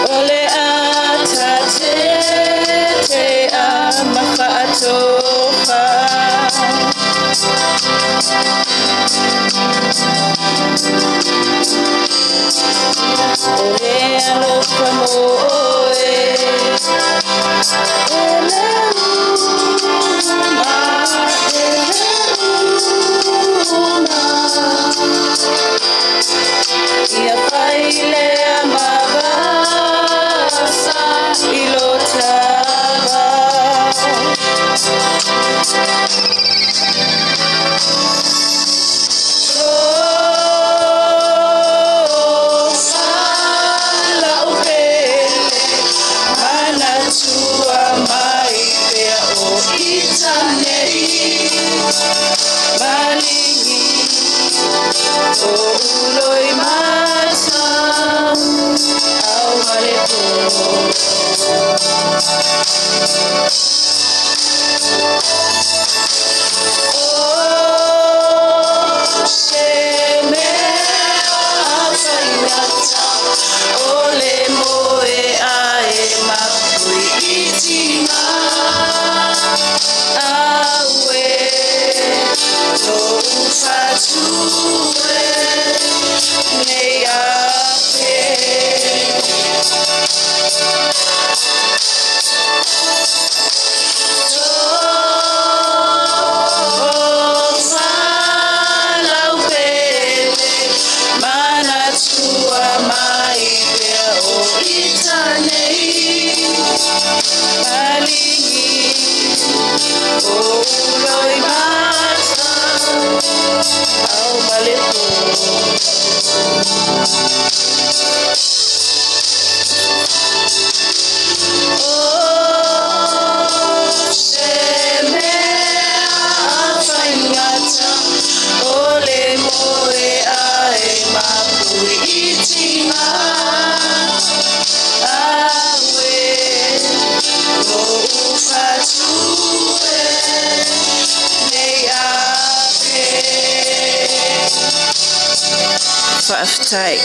O le a tate a ma faatofa. O le alofa mo oe. E le uma, e le uma. Ia faile mavasa i lo tava. Tofa lau pele manatua mai pea o ita nei maligi o uloi mata au ma le po. O se mea a faigata o le moe ae mapui i tiga. Aue no fatu e nei ape. Tofa lau pele manatua mai pea o ita nei maligi o uloi mata au ma le po. Faafetai.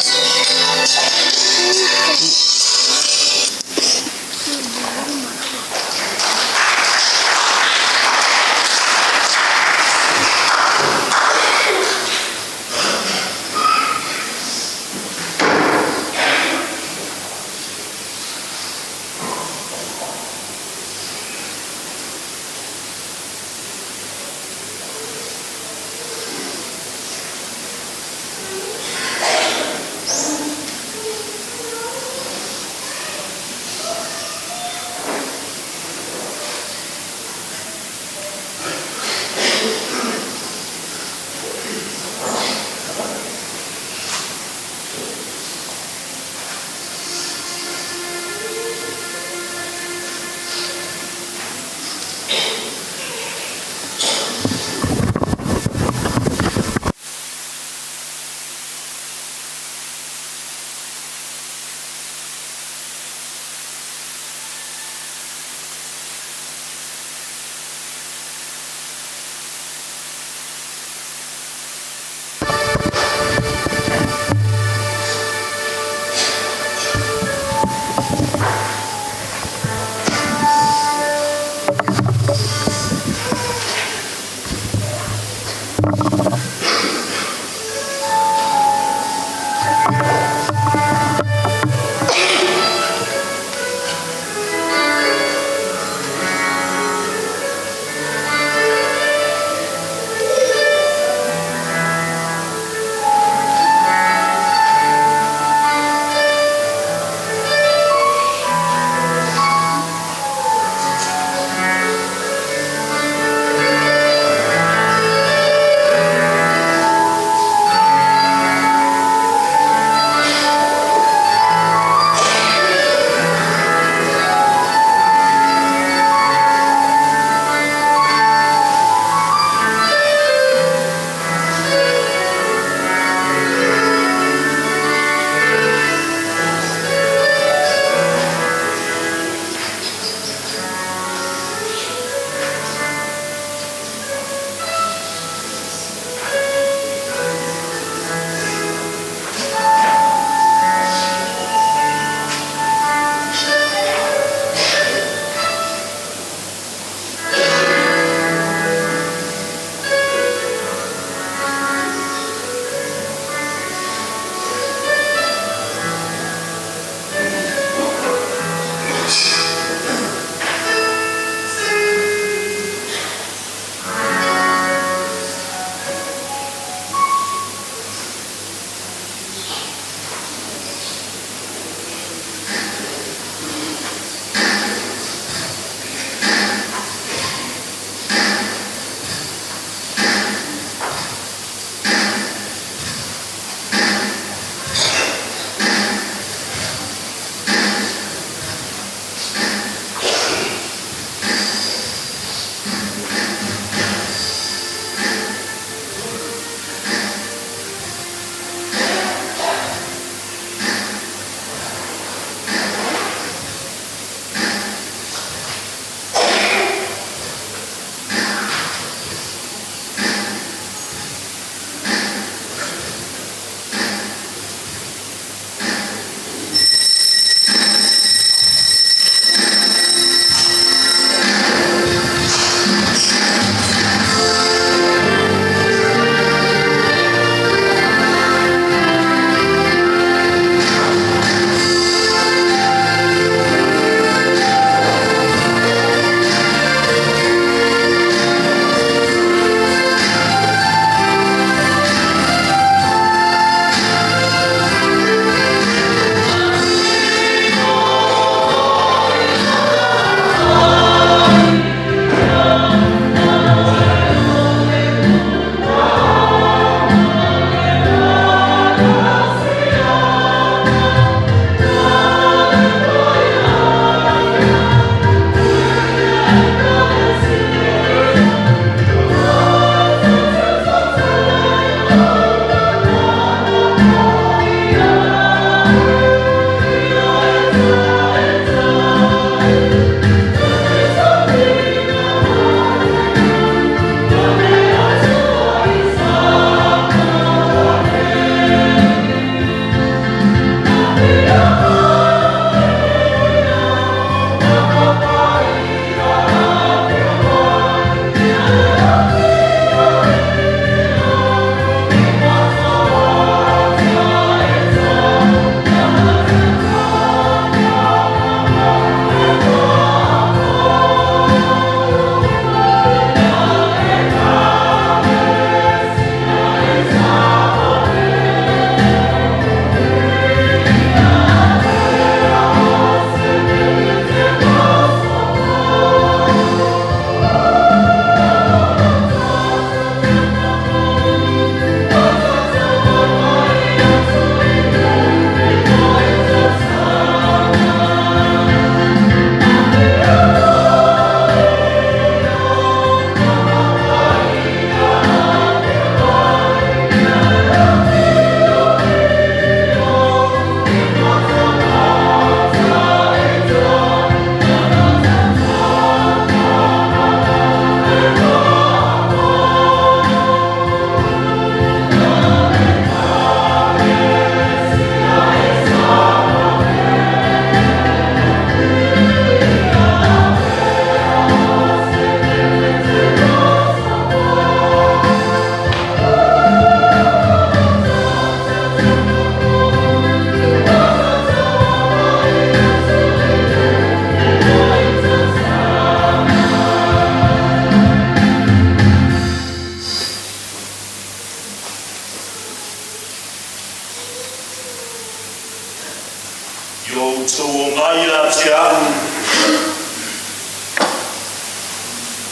a'u,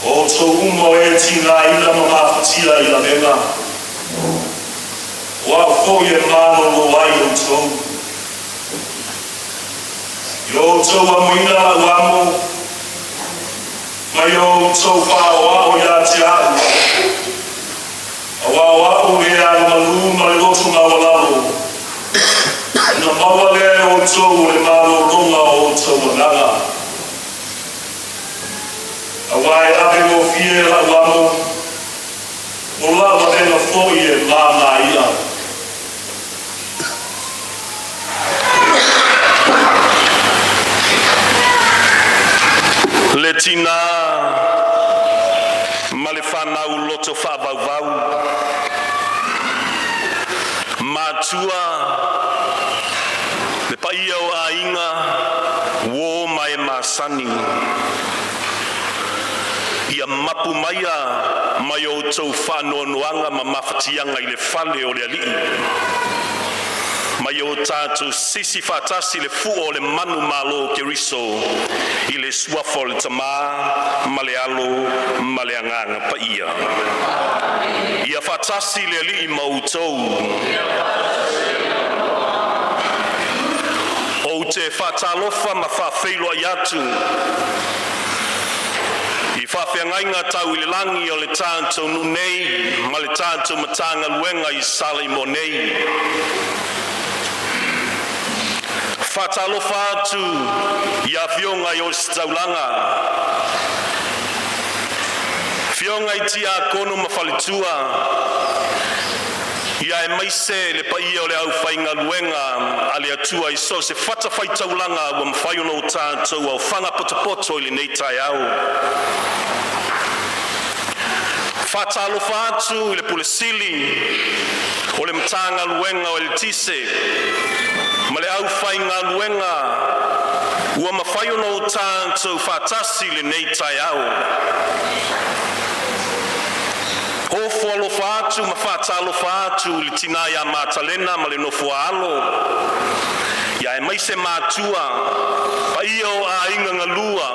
o outou uma o e tigaina ma mafatia i lavega, o a'u fo'i e malōlō ai outou. I lo outou amoina la'u amo, ma i o outou fa'aoa'o iā te a'u, auā o a'u e agamalu ma le loto maualalo, ona maua lea e outou o le malōlōga o outou agaga. Auā e ave gofie la'u amo, o la'u avega fo'i e māmā i'a. Le tinā ma le fanau loto faavauvau, matua, le paia o aiga, uō ma e masani, ia mapu maia mai outou faanoanoaga ma mafatiaga i le fale o le Alii, mai o tatou sisi faatasi le fu'o o le manumalo o Keriso i le suafa o le Tamā ma le Alo ma le Agaga Paia. Ia faatasi le Alii ma outou. Ou te faatalofa ma faafeiloai atu i faafeagaiga tau i le lagi o le tatou nuu nei ma le tatou Matagaluega i Saleimoa nei. Faatalofa atu i afioga i Ositaulaga, afioga i tiakono ma faletua, ia aemaise le paia o le aufaigaluega a le Atua i so o se fatafaitaulaga ua mafai ona o tatou aofaga potopoto i lenei taeao. Faatalofa atu i le Pule Sili o le Matagaluega o Eletise ma le aufaigaluega ua mafai ona o tatou faatasi i lenei taeao. Ofo alofa atu ma faatalofa atu i le tinā ia Matalena ma le nofo a alo, ia aemaise matua, paia o aiga galua,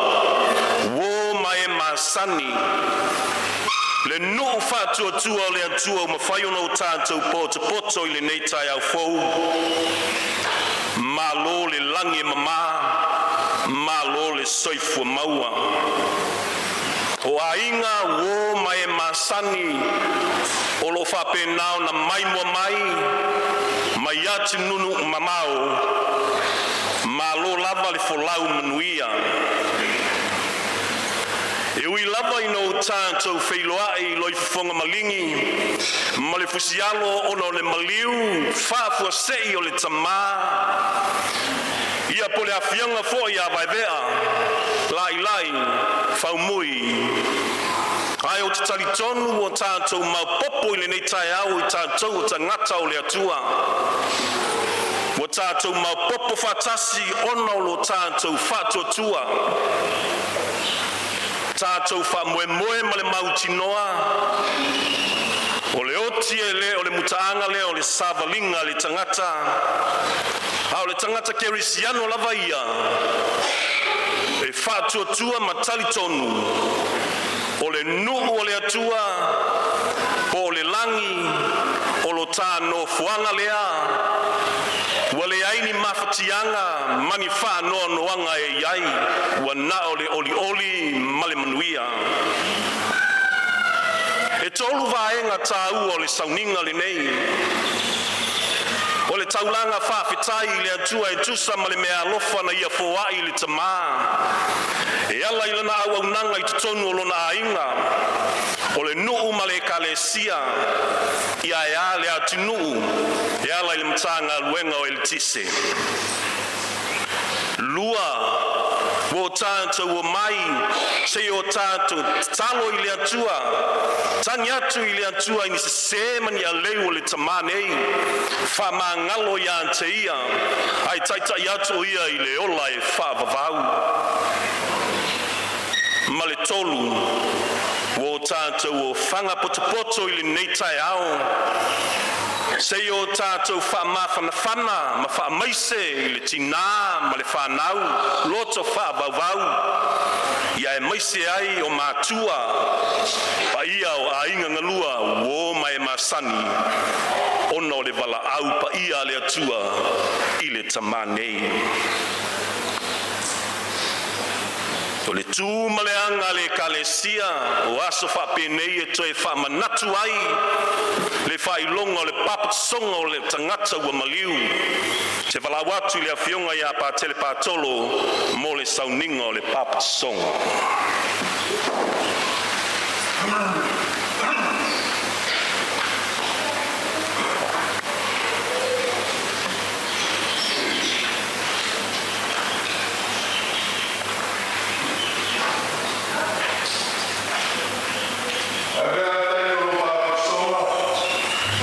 uō ma e masani, le nuu faatuatua o le Atua ua mafai ona o tatou potopoto i lenei taeao fou. Malo le lagi e mama, malo le soifua maua. O aiga, uō ma e masani o lo o faapena ona maimoa mai mai atunuu mamao, malo lava le folau manuia. E ui lava ina o tatou feiloai i loifofoga maligi ma le fusialo ona o le maliu faafuasei o le tamā, ia po le afioga foi ia Vaevea Lailai Faumui, ae ou te talitonu ua tatou maopoopo i lenei taeao i tatou o tagata o le Atua. Ua tatou maopoopo faatasi ona o lo tatou faatuatua, tatou faamoemoe ma le mautinoa o le oti e le o le mutaaga lea o le savaliga a le tagata, a o le tagata kerisiano lava ia e faatuatua ma talitonu o le nuu o le Atua po o le lagi o lo ta nofoaga lea, ua leai ni mafatiaga ma ni faanoanoaga e i ai, ua na o le olioli ma le manuia. E tolu vaega tāua o le sauniga lenei. O le taulaga faafetai i le Atua e tusa ma le meaalofa na ia foai i le tamā e ala i lana auaunaga i totonu o lona aiga, o le nuu ma le ekalesia, ia e a le atunuu e ala i le Matagaluega o Eletise. Lua, ua o tatou omai seia o tatou tatalo i le Atua, tagi atu i le Atua i ni sesē ma ni aleu o le tamā nei, faamagalo iā te ia, ae taita'i atu o ia i le ola e faavavau. Ma le tolu, ua o tatou ofaga potopoto i lenei taeao. Seia o tatou faamafanafana ma faamaise i le tinā ma le fanau loto faavauvau, ia aemaise ai o matua, paia o aiga galua, uō ma e masani ona o le valaau paia a le Atua i le tamā nei. O le tu ma le aga a le Ekalesia o aso faapenei e toe faamanatu ai le faailoga o le papatisoga o le tagata ua maliu. Ou te valaau atu i le Afioga ia Patele Patolo mo le sauniga o le papatisoga.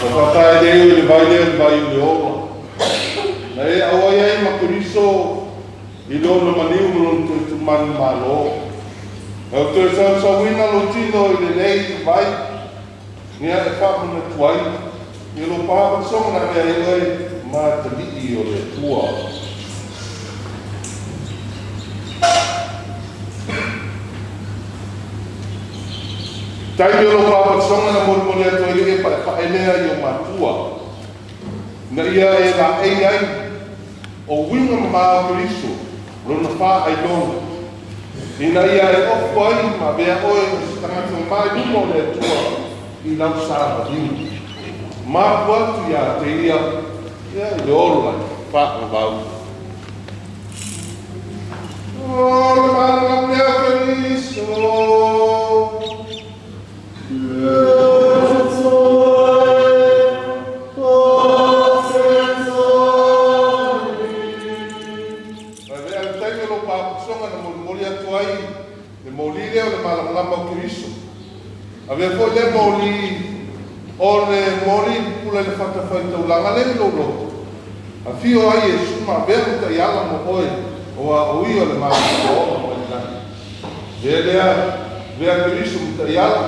Ua faataelei o le vai lea o le vai o le ola. Na e auai ai ma Keriso i lona maliu ma lona toe manumalo. Na ou toe sausauina lou tino i lenei vai, ia e faamanatu ai i lou papatisoga na avea ai oe ma atalii o le Atua. Taimi o lou papatisoga na molimoli atu ai le e paepae lea i o matua. Na ia e laei ai o uiga mamā o Keriso, lona faailoga. Ina ia e ofu ai ma avea oe o se tagata mamā i luma o le Atua i lau savaliga. Mapu atu ia te ia, ia i le ola faavavau. O le malamalama lea o Keriso. Avea le taimi o lou papatisoga na molimoli atu ai le moli lea o le malamalama o Keriso. Avea foi lea moli o le moli pupula i le fatafaitaulaga lea i lou loto. Afio ai Iesu ma avea le taiala mo oe o a o ia o le malamalama mai le lagi. Lea lea avea Keriso ma taiala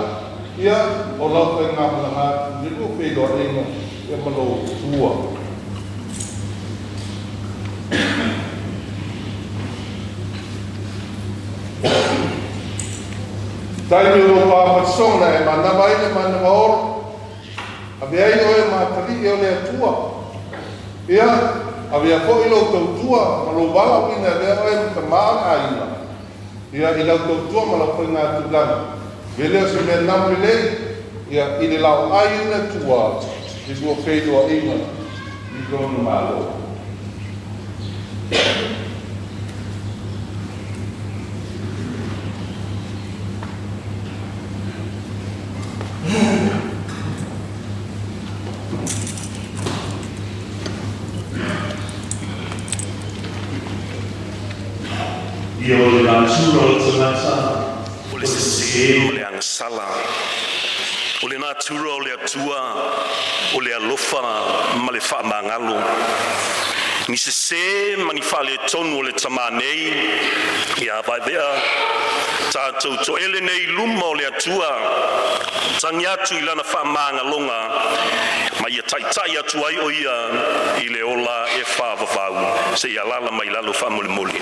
ia o lau faigamalaga atu i le lua feiloaiga ia ma lou tua. Taimi o lou papatisoga na e manava ai le manava olo. Avea ai oe ma atalii o le Atua. Ia, avea foi lou tautua ma lou valaauina e avea oe ma tamā o le aiga. Ia, i lau tautua ma lau faigatulaga. Ve lea o se mea namu lelei, ia, i le laoai o le Atua, i lua feiloaiga i lona malo. Ia o le natura o le tagata O le sesē ma le agasala, o le natura o le Atua o le alofa ma le faamagalo. Ni sesē ma ni faaletonu o le tamā nei, ia vaevea tatou toele nei i luma o le Atua, tagi atu i lana faamagaloga, ma ia taitai atu ai o ia i le ola e faavavau. Seia alaala mai lalo faamolemole.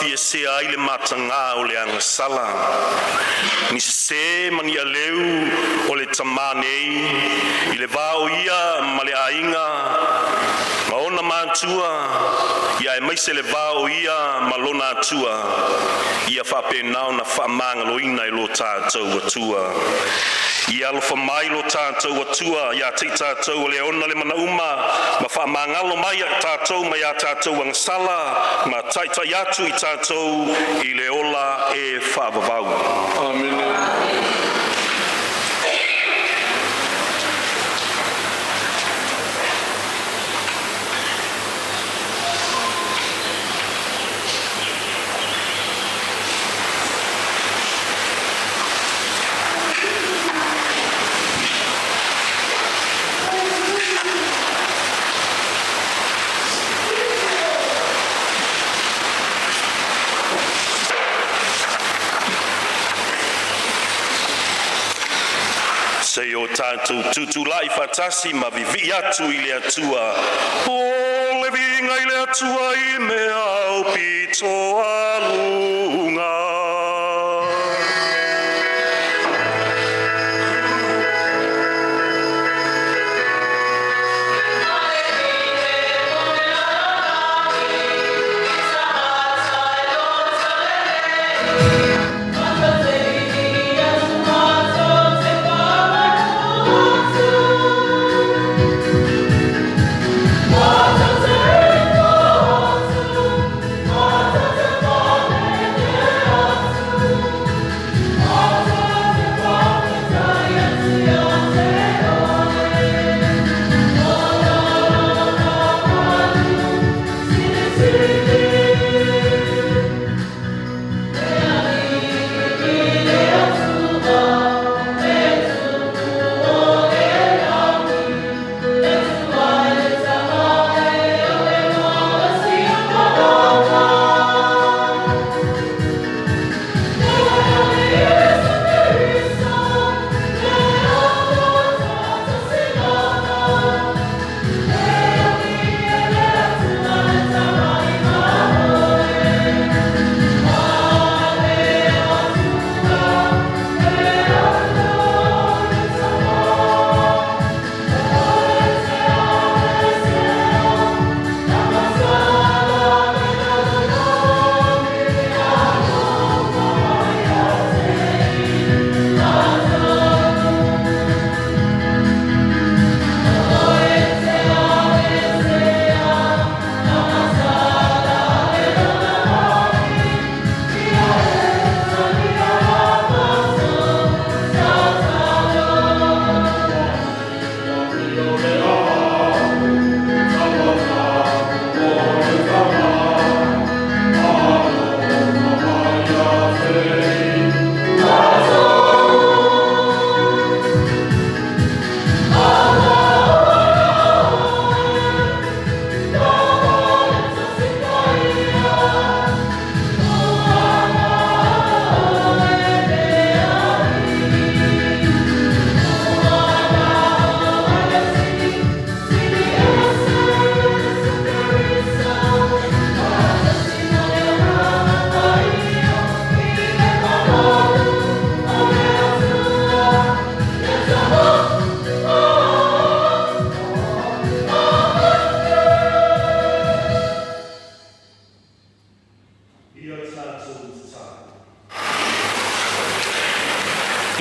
taofiesea ai le matagā o le agasala. Ni sesē ma ni aleu o le tamā nei i le va o ia ma le aiga ma ona matua, ia aemaise le va o ia ma lona Atua, ia faapena ona faamagaloina e lo tatou Atua. Ia alofa mai lo tatou Atua ia te i tatou o le ona le manauma ma faamagalo mai ia i tatou mai a tatou agasala ma taitai atu i tatou i le ola e faavavau. Amene. Se i o tatou tutulai filemu ma vivii atu i le Atua. O le viiga i le Atua i mea aupito aluga.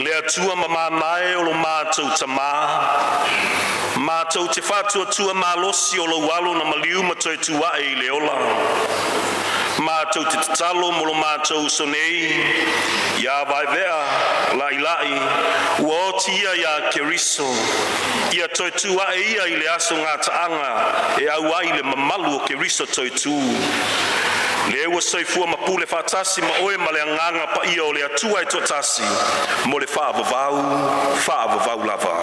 Le Atua mamānae o lo matou Tamā, matou te faatuatua malosi o lou Alo na maliu ma toe tu ae i le ola. Matou te tatalo mo lo matou uso nei, ia Vaevea Lailai, ua oti ia iā Keriso, ia toe tu ae ia i le aso gataaga e auai le mamalu o Keriso toetū. Le ua soifua ma pule faatasi ma oe ma le Agaga Paia o le Atua e toatasi mo le faavavau, faavavau lava.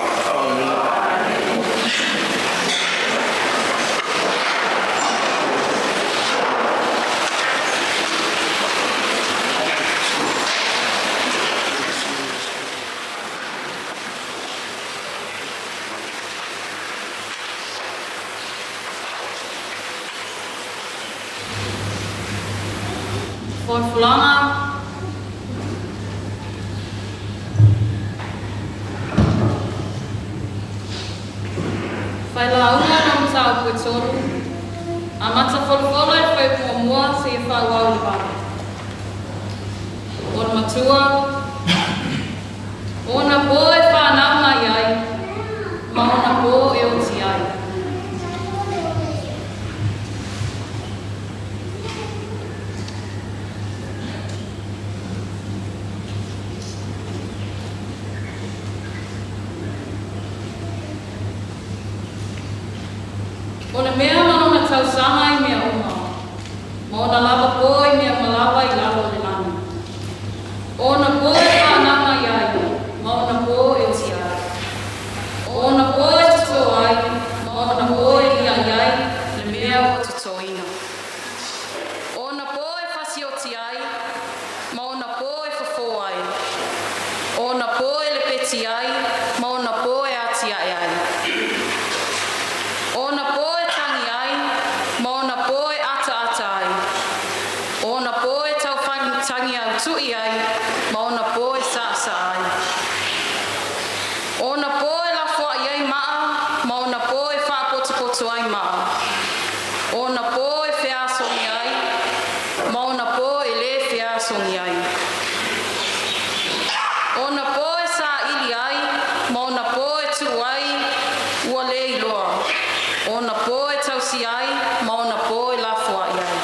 Tupulaga. Failauga na mataupu e tolu. Amata folafolai le fuaiupu muamua seia faaauau i le valu. O le matua, o ona po e fanau mai ai, ma ona po e oti ai. O le mea ma lona tausaga i mea uma, ma ona lava po i mea uma lava i lalo o le lagi. O ona po e fanau mai ai, ma ona po e oti ai. O ona po e totō ai, ma ona po e liaʻi ai le mea ua totōina. O ona po e fasioti ai, ma ona po e fofo ai. O ona po e lepeti ai, ma ona po e atiae ai. O ona po e tagi ai, ma ona po e ataata ai. O ona po e taufagiautuʻi ai, ma ona po e saasaa ai. O ona po e lafoai ai maa, ma ona po e faapotopoto ai maa. O ona po e feasogi ai, ma ona po e lē feasogi ai. O ona po e saili ai, ma ona po e tuu ai ua lē iloa. O ona po e tausi ai, ma ona po e lafoai ai.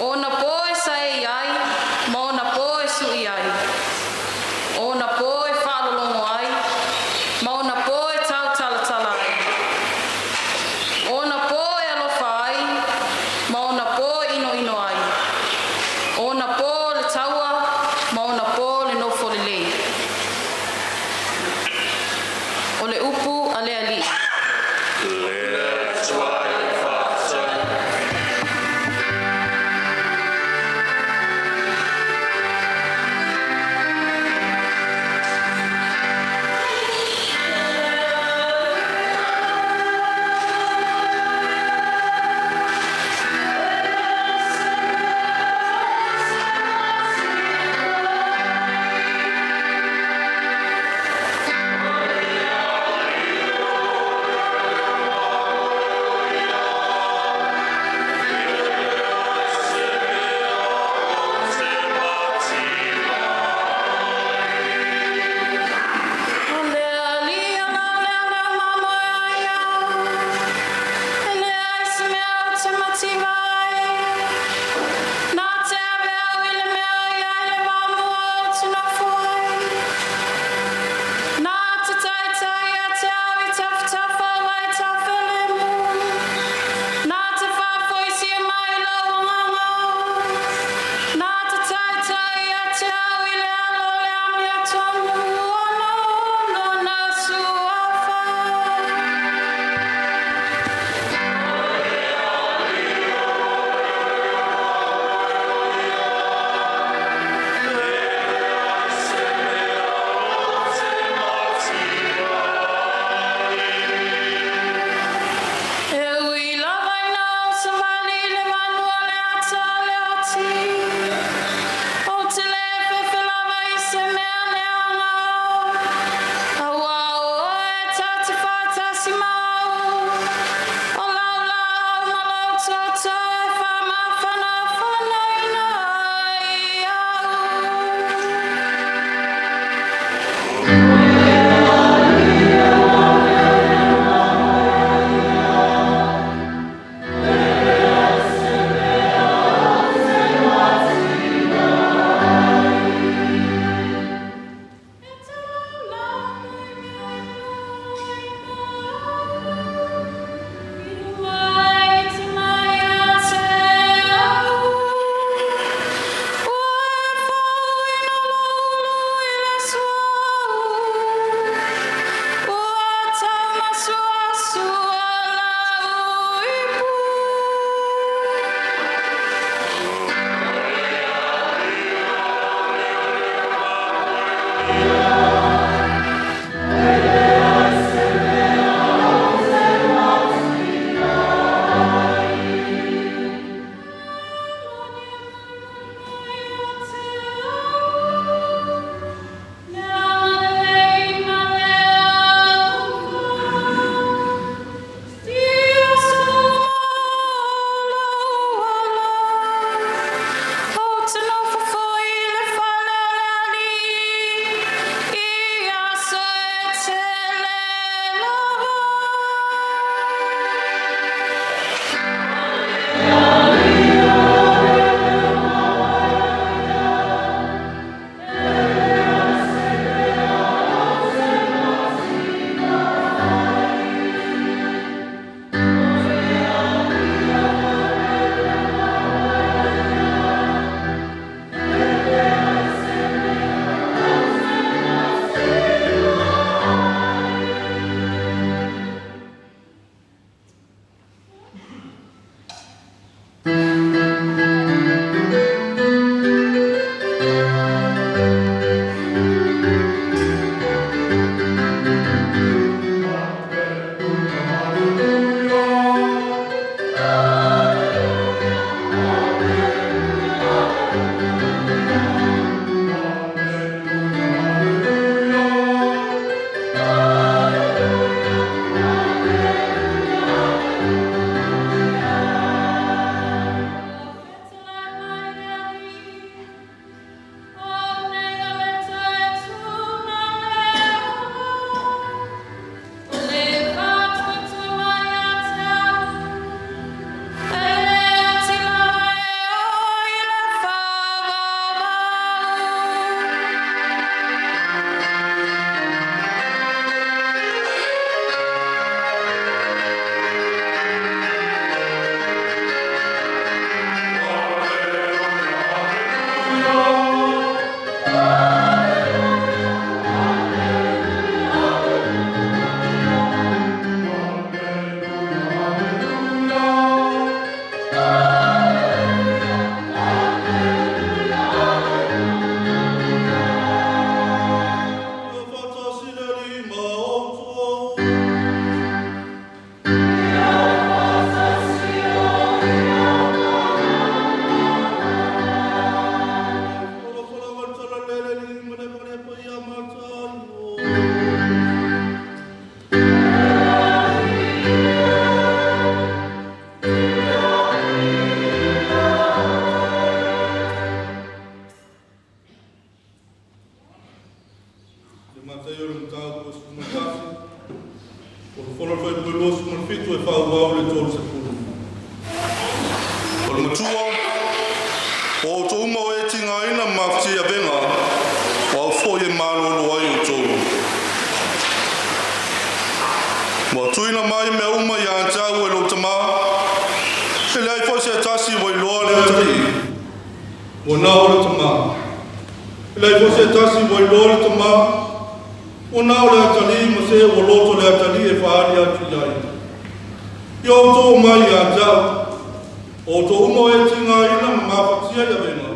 O ona po e saei ai, ma ona po e sui ai. Mataio le mataupu 11, o le fono le 27 e faaauau le 30. O le matua, o outou uma o e tigaina ma mafatia i avega, o au foi e malolo ai outou. Ua tuuina mai mea uma ia te au e lou Tamā, e leai foi se tasi ua iloa le Atalii, ua na o le Tamā. E leai foi se tasi ua iloa le Tamā, ua na o le Atalii ma se ua loto le Atalii e faaali atu i ai. Ia outou omai ia te au, o outou uma o e tigaina ma mafatia i avega,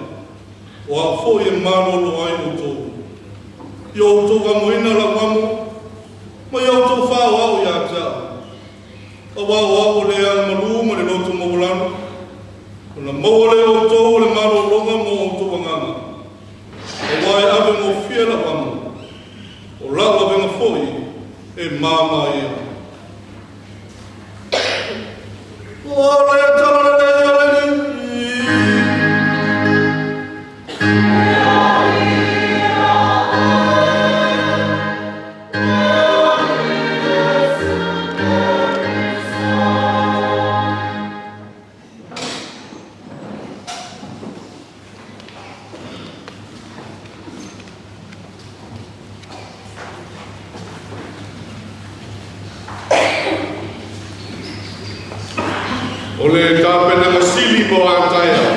o au foi e malolo ai outou. Ia outou amoina lau amo, ma ia outou faaoao ia te au. Auā o au o le agamalu ma le loto maualalo, ona maua lea o outou o le malologa mo outou agaga. Auā e avegofie lau amo, o lau avega foi e māmā ia. O le tala lelei a le Alii. O le tapenaga sili mo a taeao,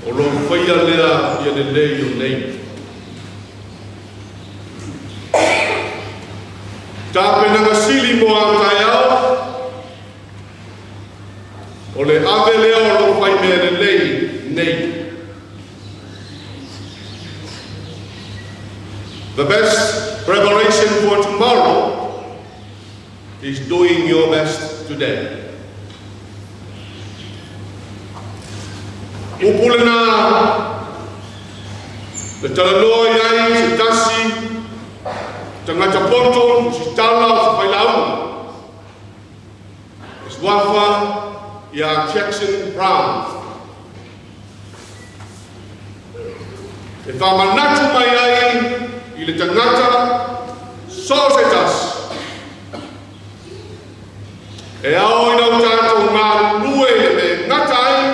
o lou faia lea ia lelei o nei. Tapenaga sili mo a taeao, o le ave lea o lou faimea lelei nei. The best preparation for tomorrow is doing your best today. Upu lena le talanoa i ai se tasi tagata poto tusitala o se failauga e suafa ia Jackson Brown. E faamanatu mai ai i le tagata so o se tasi. E ao ina o tatou galulue i le mea e gata ai,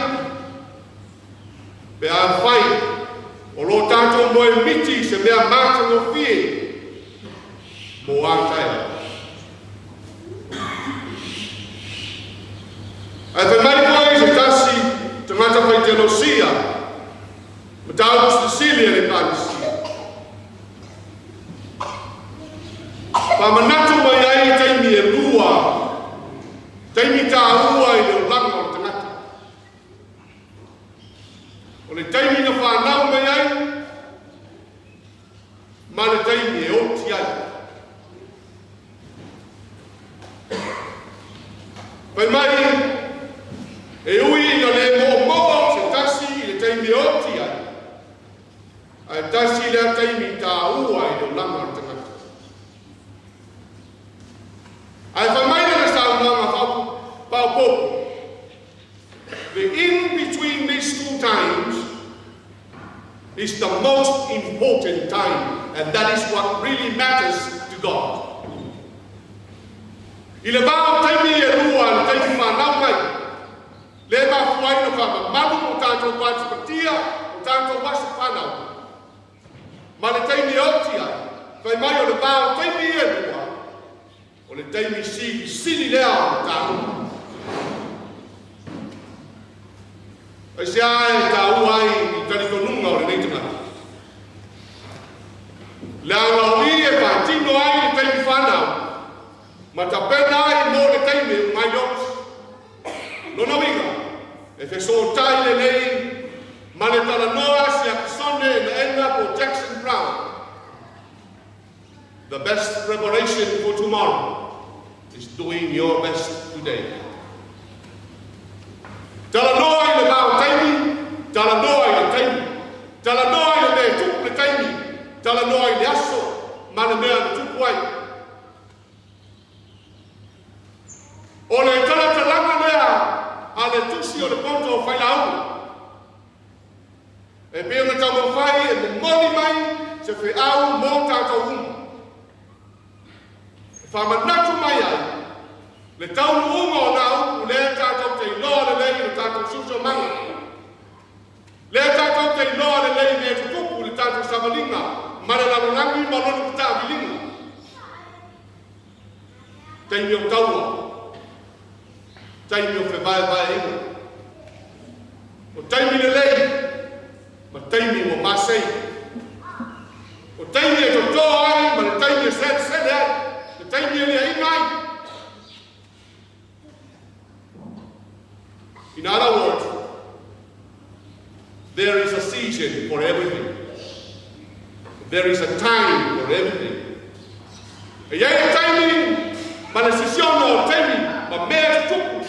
pe afai o lo tatou moemiti i se mea matagofie mo a taeao. Ae fai mai foi se tasi tagata faitelosia, mataupu silisili a le Ekalesia. Faamanatu mai ai taimi e lua, taimi taua i le olaga o le tagata. O le taimi na fanau mai ai, ma le taimi e oti ai. Fai mai, e ui ina le moomoo se tasi i le taimi e oti ai, ae tasi lea taimi taua i le olaga o le tagata. Ae fai mai lana saunoaga faaopoopo, the in-between these two times is the most important time, and that is what really matters to God. I le va o taimi e lua, le taimi fanau mai, le mafua ai ona faamamalu mo tatou patipatia o tatou aso fanau, ma le taimi e oti ai, fai mai o le va o taimi e lua, o le taimi silisili lea o le taua. Aisea e taua ai i talitonuga o lenei tagata? Leaga o i e faatino ai le taimi fanau, ma tapena ai mo le taimi e uma ai le oti. Lona uiga, e fesootai lelei ma le talanoa a Siakisone Enaena po o Jackson Brown. The best preparation for tomorrow is doing your best today. Talanoa i le va o taimi, talanoa i le taimi, talanoa i le mea e tupu le taimi, talanoa i le aso ma le mea na tupu ai. O le talatalaga lea a le tusi o le poto o Failauga, e pei ona taumafai e momoli mai se se feau mo tātou uma. E whamanatu mai ai, le taunuuga o nā upu lea tātou te iloa lelei le tātou siosiomaga. Lea tātou te iloa lelei mea tutupu le tātou savaliga ma le lalolagi ma lona fetaaviliga. Taimi o taua, taimi o fevaevaeaiga. O taimi lelei ma taimi ua masei. O taimi e totō ai ma le taimi e selesele ai, le taimi e leaiga ai. In other words, there is a season for everything. There is a time for everything. E iai le taimi ma le sisiono o taimi ma mea tutupu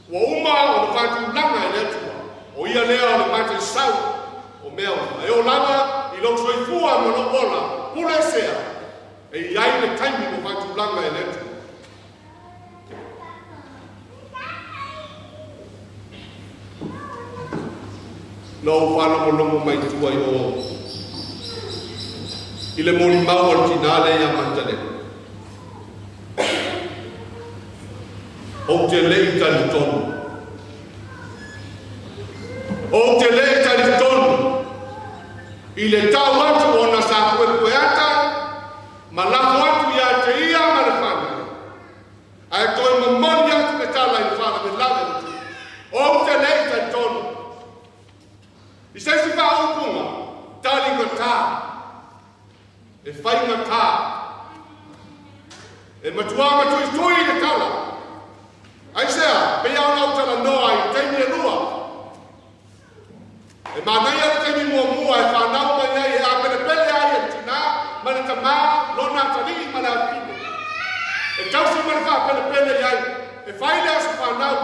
ua uma ona faatulaga e le Atua. O ia lea o le mataisau o mea uma. E oo lava i lou soifua ma lou ola pule esea e iai le taimi ua faatulaga e le Atua. Na ou faalogologo mai tua i o i le molimau a le tinā lea ia Matalena. Ou te le i talitonu. Ou te le i talitonu i le tau atu ona sa puepueata ma lafo atu ia te ia ma le fanau. Ae toe momoli atu le tala i le faalavelave o le tupu. Ou te le i talitonu. I se isi faaupuga, taligata, e faigata, e matua matuitui le tala. Aisea, pei lava ona ou talanoa i taimi e lua. E manaia le taimi muamua e fanau mai ai e apelepele ai e le tinā ma le tamā lona atalii ma le afafine. E tausi ma le faapelepele i ai, e fai le aso fanau,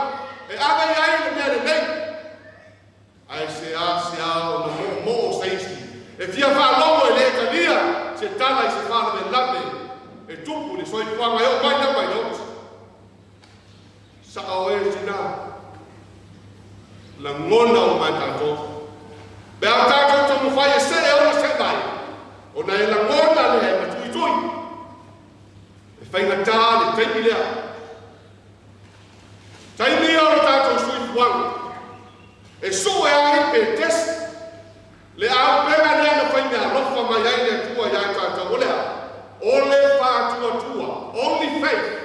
e ave i ai le mea lelei. Ae seasea ona moomoo se isi e fia faalogo e le talia se tala i se faalavelave e tupu le soifuaga e oo mai lava i le oti. Sa'o e tinā, lagona uma e tatou. Pe a tatou taumafai e see ona se vai, ona e lagona lea e matuitui. E faigata le taimi lea. Taimi ia o le tatou soifuaga e sue ai pe test le auupega lea na fai meaalofa mai ai le Atua ia i tatou. O le a? O le faatuatua. Only faith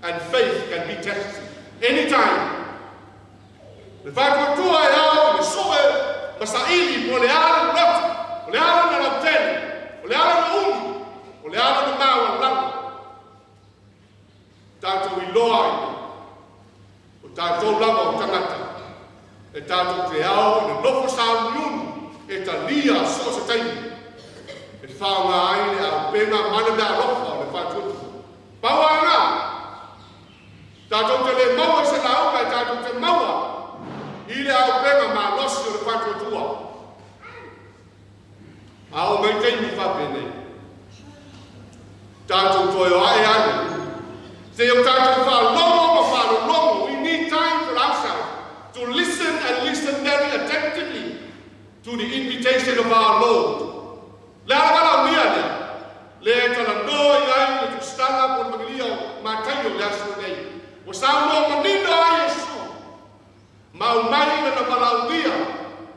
and faith can be tested anytime. Le faatuatua e ao i le sue ma saili po o le a lona loto, o le a lona lautele, o le a lona umi, o le a lona maualalo. Tatou iloa ai nei, o tatou lava o tagata, e tatou te ao i le nofo sauniuni e talia so o se taimi e faaaoga ai le auupega ma le meaalofa o le faatuatua. Pau lava lena, tatou te le maua i se lauga e tatou te maua i le auupega malosi o le faatuatua. A oo mai taimi faapenei, tatou toe o ae ane, seia o tatou faalogo ma faalologo, we need time for ourselves to listen and listen very attentively to the invitation of our Lord. Le a le valaaulia lea? Lea e talanoa i ai le tusitaga po o le magelia o Mataio i le aso lenei. Ua saunoa manino ai Iesu, ma aumai lana valaaulia,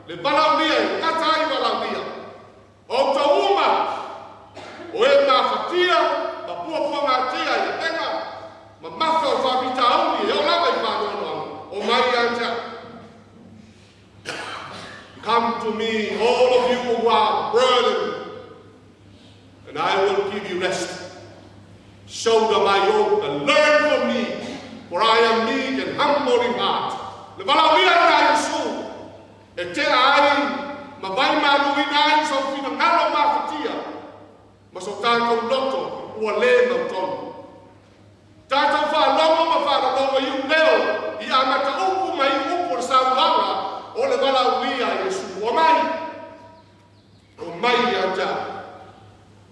le valaaulia e gata ai valaaulia. O outou uma, o e mafatia ma puapuagatia i avega ma mafa o faafitauli e oo lava i faanoanoaga, omai ia te au. Come to me, all of you who are burdened, and I will give you rest. Shoulder my yoke and learn from me, for I am meek and humble in heart. Le valaaulia lena a Iesu e tea ai ma vaimaluina ai sou finagalo mafatia ma so tatou loto ua le mautonu. Tatou faalogo ma faalologo i u leo i amata upu ma iu upu o le saunoaga o le valaaulia a Iesu. Omai, omai ia te au.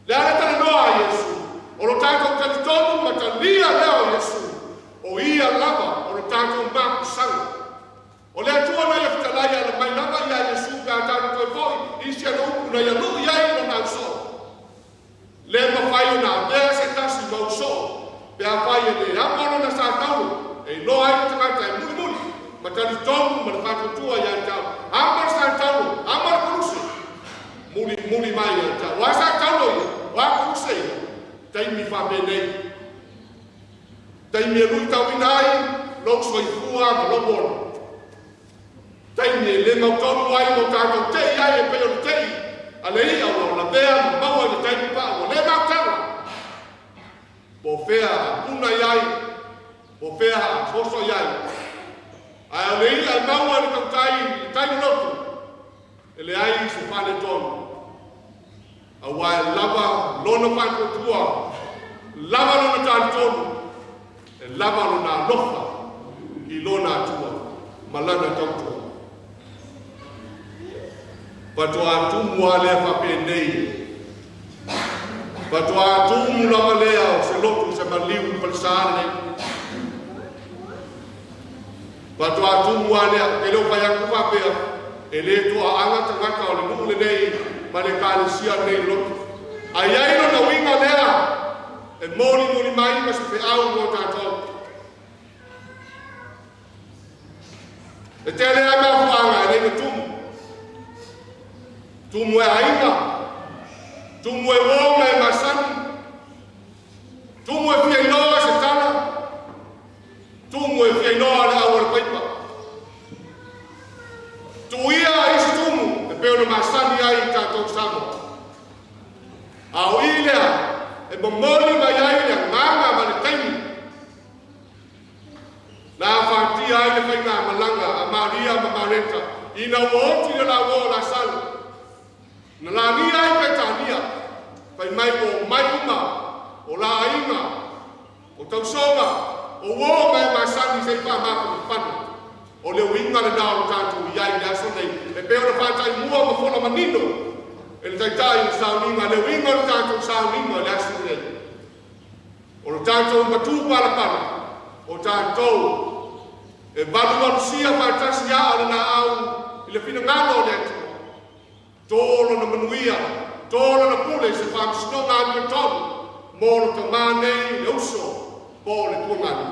Le a le talanoa a Iesu, o lo tatou talitonu ma talia lea o Iesu, o Ia lava o lo tatou mapusaga. O le Atua na ia fetalai e ala mai lava ia Iesu pe a tatou toe foi i si ana upu na ia lui ai lona talitonu ma le faatuatua ia te au. Ama le Sa Taulo, ama le Koluse. Muli muli mai ia te au. O a Sa Taulo ia? O a Koluse ia? Taimi faapenei. Taimi e luitauina ai lou soifua ma lou ola. Taimi e le mautonu ai mo tatou te'i ai e pei o le te'i a le i'a ua lavea ma maua i le taimi pa'a ua le mautaga. Po o fea a puna i ai, po o fea a soso i ai. Ae o le i'a e maua i le tautai i le tai loloto, e leai se faaletonu. Auā e lava lona faatuatua, lava lona talitonu, e lava lona alofa i lona Atua ma lana tautua. Faatoa tumu lava lea faapenei. Faatoa tumu lava lea o se lotu se maliu i falesa lenei. Faatoa tumu lava lea, e le o fai atu faapea, e le toaaga tagata o le nuu lenei ma le ekalesia lenei i le lotu. Ae i ai lona uiga lea e molimoli mai ma se feau mo tatou. E tele lava mafuaaga e le na tumu. Tumu e aiga, tumu e uo ma e masani, tumu e fia iloa se tala, tumu e fia iloa le au o le paipa. Tuia isi tumu e pei ona masani ai i tatou Samoa. A o i lea e momoli mai ai le agaga ma le taimi Na afatia ai le faigamalaga a Maria ma Mareta ina ua oti le lauoa o Lasalo. Na lagia ai Petania, fai mai ua omai uma o la aiga, o tausoga, o uo ma e masani se i faamafanafana. O le uiga lena o le tatou i ai i le aso nei, e pei ona faataimua ma fola manino e le Taitai o le sauniga le uiga o le tatou sauniga i le aso nei. O lo tatou matupalapala, o tatou e valuvalusia faatasi aa o le laau i le finagalo o le Atua. Tō lona manuia, tō lona pule i se faamasinoga amiotonu mo lo tamā nei, le uso po o le tuaganu.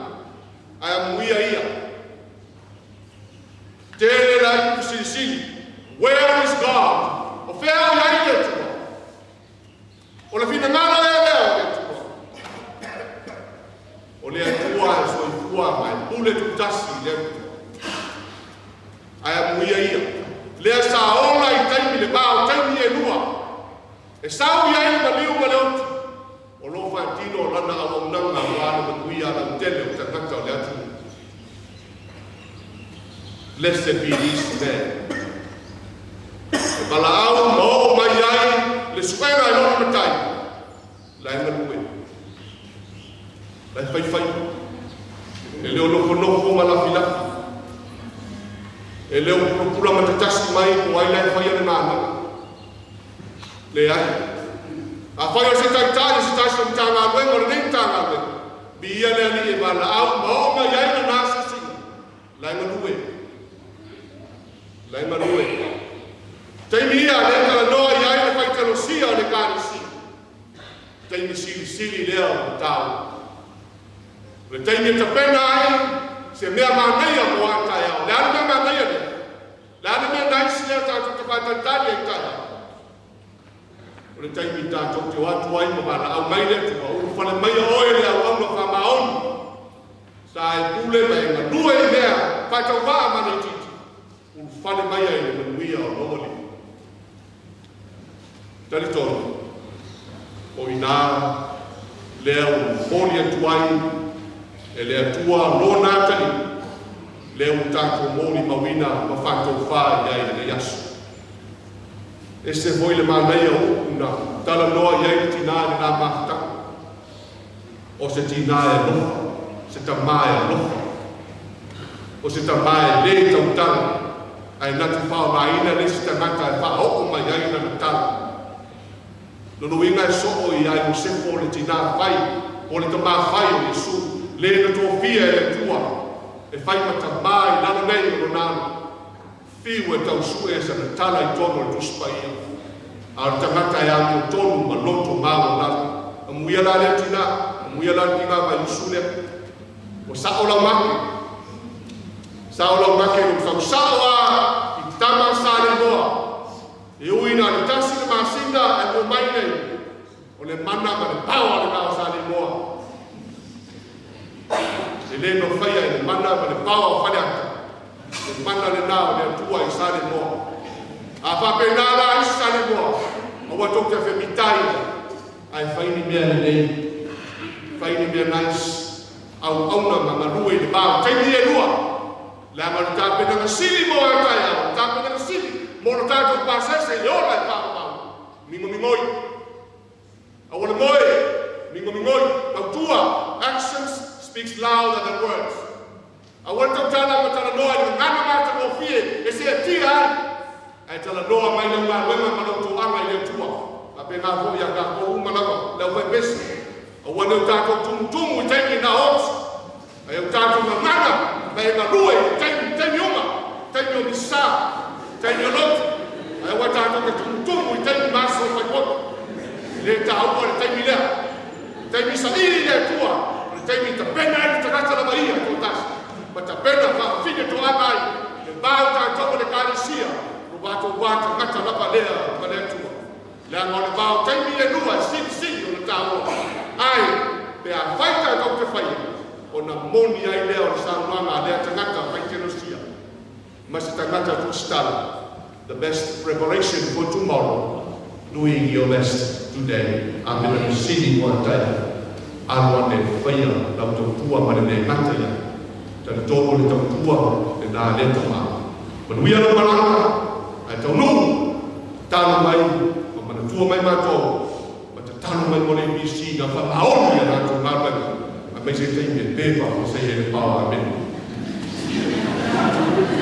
Ae amuia ia. Tele la i fesilisili, Where is God? O fea o i ai le Atua? O le finagalo ea lea o le Atua? O le Atua e soifua ma e pule tutasi i le Atua. Ae amuia ia, lea sa ola i taimi le va o taimi e lua, e sau i ai le maliu ma le oti, o lo o faatino lana auaunaga aua le manuia lautele o tagata o le atunuu. Blessed be this man. E valaau ma oo mai ai le suega i lona matai, la e galue, la e faifaiva, e le o nofonofo ma lafilafi, e le o pulapula matatasi mai po o ai la e faia le galuega. Leai. Afai o se taitai o se tasi o Matagaluega o lenei Matagaluega, viia le Alii e valaau ma oo mai ai lana asiasiga, la e galue. La e galue. Taimi ia lea e talanoa i ai le faitalosia o le Ekalesia. Taimi silisili lea o le taua. O le taimi e tapena ai se mea manaia mo a taeao. Le a le mea manaia lea? Le a le mea naisi lea tatou te faatalitali ai i taeao? O le taimi tatou te o atu ai ma valaau mai le Atua, Ulufale maia oe le auauna faamaoni, sa e pule ma e galue i mea faatauvaa ma le itiiti, ulufale maia i le manuia o lou Alii. Talitonu, o inā lea ua momoli atu ai e le Atua Lona atalii, lea ua tatou molimauina ma faatofā i ai i lenei aso. Ese foi le manaia o upu na talanoa i ai le tinā i lena mafutaga. O se tinā e alofa, se tamā e alofa. O se tamā e lē tautala, ae na te faogaina le isi tagata e faaoo mai ai lana tala. Lona uiga e soo i a Iosepo le tinā fai, po o le tamā fai o Iesu, lē na tofia e le Atua e fai ma tamā i lalo nei o lona alo. Fiu e tau sue sana tala i tonu o le Tusi Paia, a o le tagata e amiotonu ma loto maualalo. Amuia la lea tina, amuia la le tiga vaiusu lea. Ua sa'o lau make. Sao lau make lo sau sao a i tama sa le moa. E ui na le tasi le masina e mo mai nei. O le mana ma le paoa le nao sa le moa. E le no whaia i le mana ma le paoa o whale ata. Le mana le nao le atua i sa le moa. A whape nā la i sa le moa. A ua tau te awhe mitai. Ai whaini mea le nei. Whaini mea nice. Au auna ma malue i le bao. Taimi e lua. Le ama le tāpena sili mo a tai au. Tāpena sili. Mo le tātou pasese i ola i pao pao. Mingo mingoi. Au le moe. Mingo mingoi. Tautua. Actions speaks louder than words. Au le tautala ma tala noa i le ngana mata mo fie. E se tia ai. Ai tala noa mai le unga wenga ma lau tōanga i le atua. A pe ngā fo ia ngā kō uma lava. Leo whai pesi. Au ane o tātou tumutumu i taimi nā oti. Ai o tātou ngā ngana. Ma e ngā lue i taimi, taimi uma. Taimi o misa. Taimi o lotu. Ai o tātou te tumutumu i taimi maso o whai poto. Le tā aua le taimi lea. Taimi sa iri le atua. Le taimi tapena ai le tagata lava ia tō tasi. Ma tapena whaafine tō anga ai. Le bāu tātou le kāresia. Ro wātou wā tagata lava lea ma le atua. Le anga o le bāu taimi le lua sili sili o le tāua. Ai, pe a whai tātou te whaia. O na moni ai lea o le saunoaga a lea tagata faitelosia. Ma se tagata tusitala. The best preparation for tomorrow, doing your best today. Amen. Sili mo tai. Alo ane whaia lau tautua ma le le ngata ia. Tana tōko le tautua le nā le tama. Manuia lau malanga, ai taunuu. Talo mai, ma manatua mai mātou. Ma te talo mai mo le ABC ngā whamaoni a rātou ngā mai. A mai se taimi e pēpa o sei e le pāo. Amen. Amen.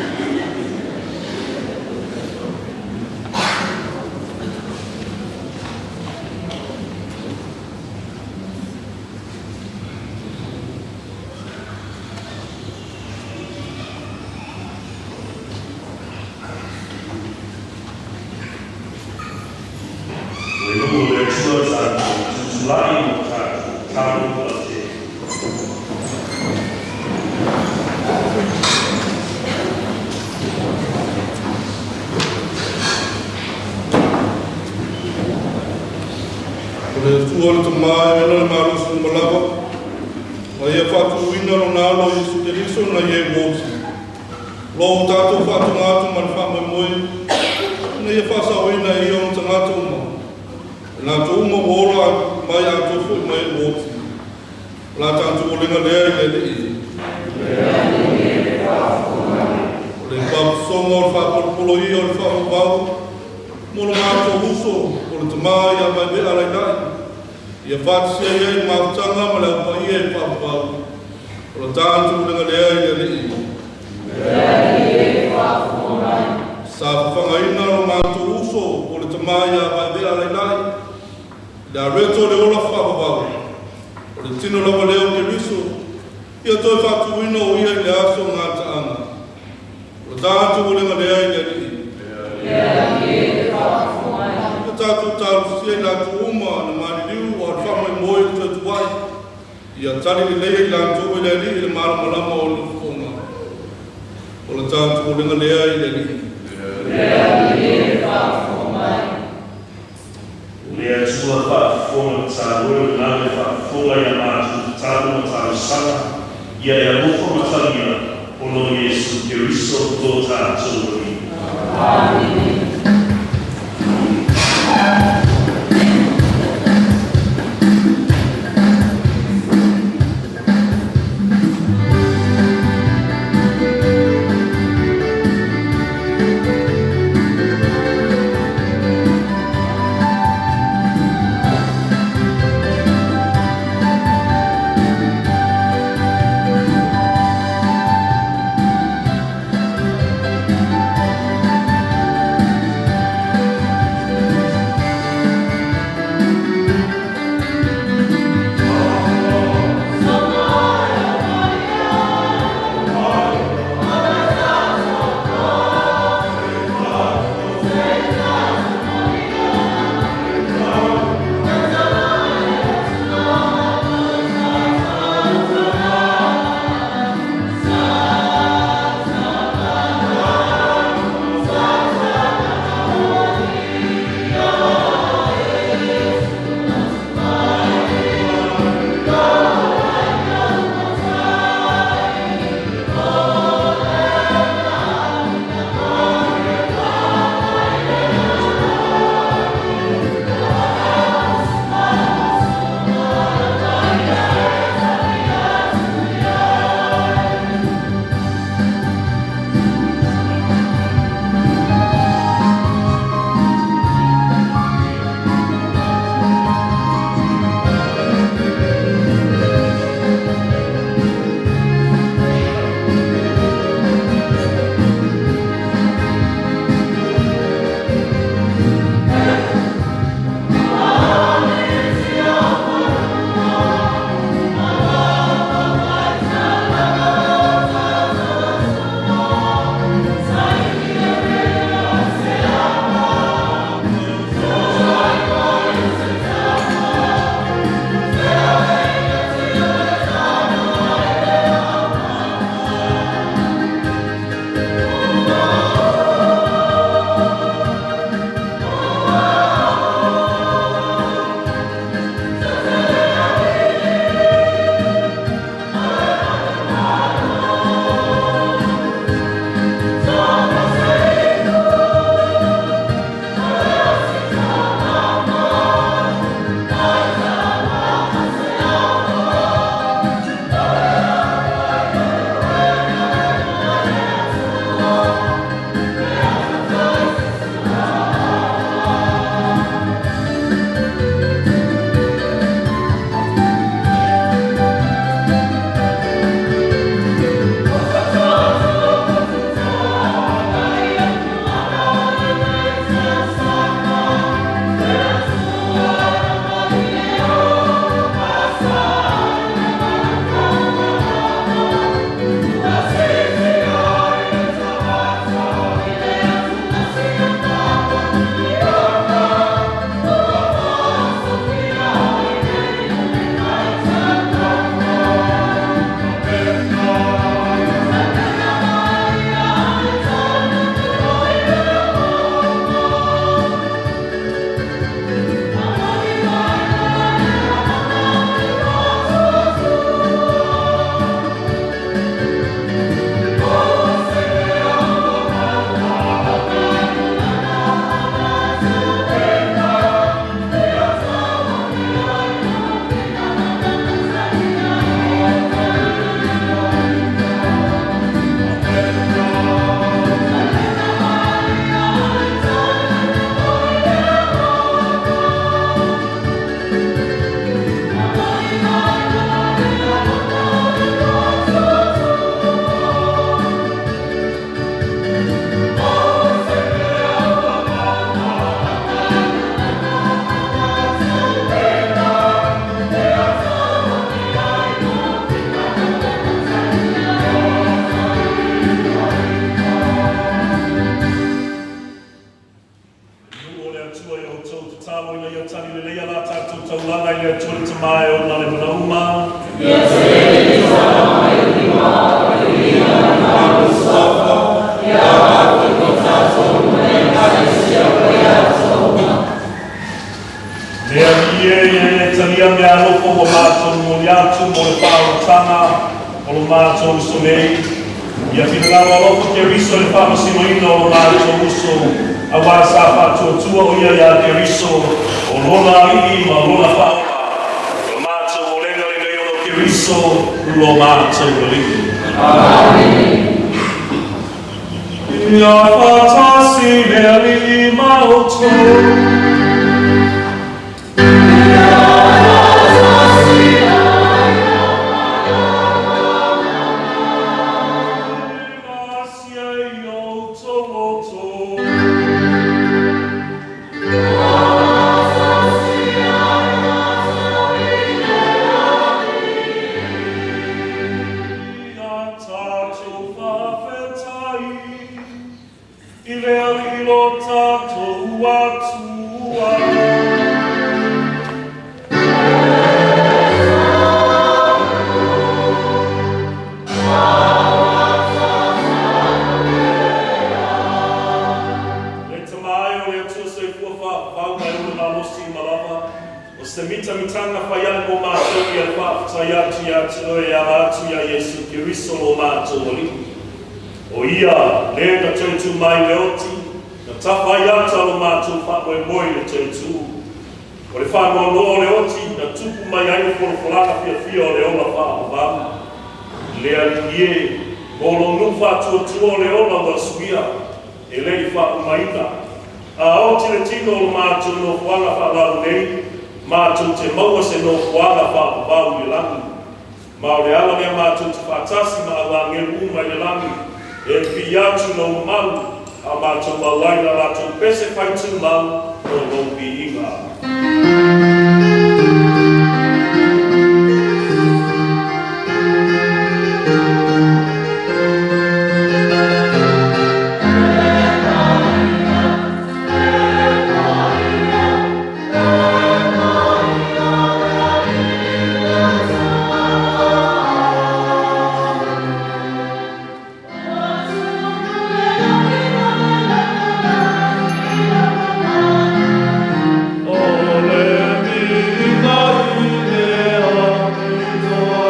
mai le Atua le Tama e ona le mana uma. Ia te mai lima, ia mai suafa, ia atu ko tātou mai Ekalesia o ia uma. Le Alii e, ia e talia mea alofa ua matou momoli atu mo le faaolataga o lo matou uso nei. Ia finagalo alofa Keriso i le faamasinoina o lo matou uso, auā sa faatuatua o ia iā Keriso, o lona Alii ma lona Faaola. O le matou olega lenei ona o Keriso lo matou Alii. Amene. Ia faatasi le Alii ma outou. I le Alii lo tatou Atua. Le Tama e o le Atua soifua faavavau ma e ola malosi uma lava, o se mitamitaga fai a'e mo matou ia le faafetai atu iā te Oe e ala atu iā Iesu Keriso lo matou Alii. O Ia lē na toe tū mai i le oti, na tafa ai ata o lo matou faamoemoe i le toe tū. O le faanoanoa o le oti, na tupu mai ai le folafolaga fiafia o le ola faavavau. Le Alii e, mo lou nuu faatuatua o le ola ua suia, e le i faaumaina. A oti le tino o lo matou nofoaga faalalo nei, matou te maua se nofoaga faavavau i le lagi. Ma o le ala lea matou te faatasi ma au agelu uma i le lagi, e pipii atu i lou mamalu, a matou maua ai la latou pese fai tumau o lou viiga. O le viiga i le Atua.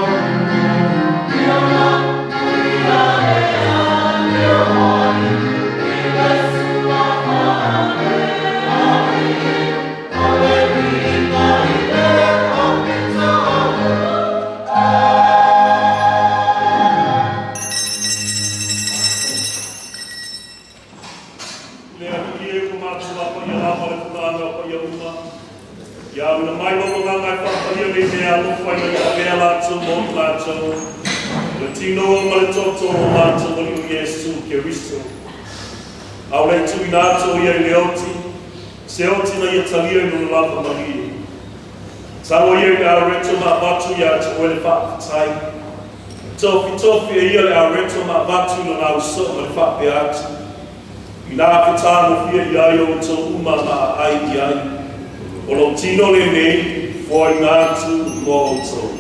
Le Alii e, ua matou apaia lava le pulaaga o paia uma. Ia auina mai lou Agaga e faapaia nei mea alofa ina ia avea latou ma o tatou, o le tino ma le toto o lo matou Alii o Iesu Keriso. A o le i tuuina atu o ia i le oti, se oti na ia talia i lona lava malie. Tago ia i le aureto ma avatu iā te Oe le faafetai. Tofitofi e ia le aureto ma avatu i lona ausoo ma le faapea atu, Inā fetagofia i ai outou uma ma aai i ai, o lou tino lenei, foaiina atu mo outou.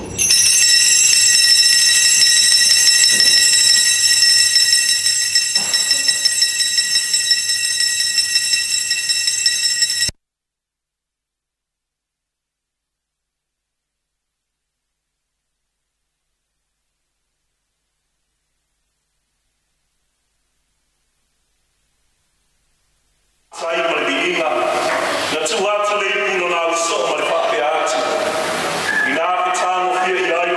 Tai ma le viiga, na tuu atu le ipu i lona ausoo ma le faapea atu, Inā fetagofia i ai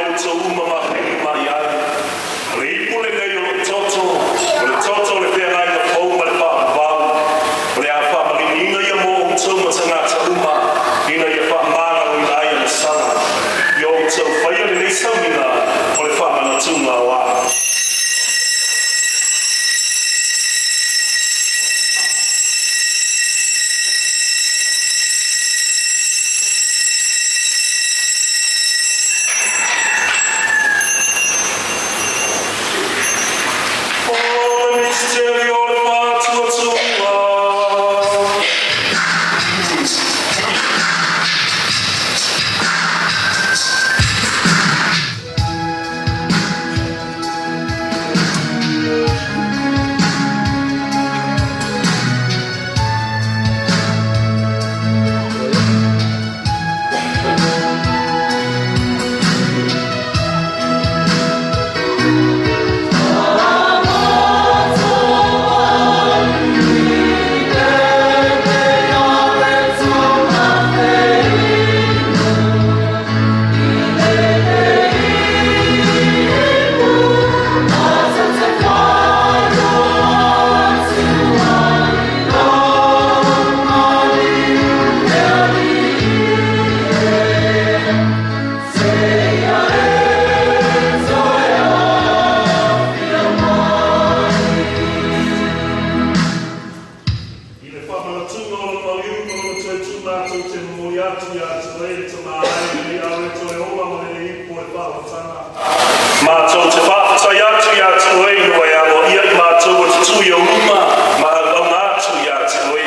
Matou te faafetai atu iā te Oe ina ua e aloaia i matou o te tuu i ou luma ma auauna atu iā te Oe.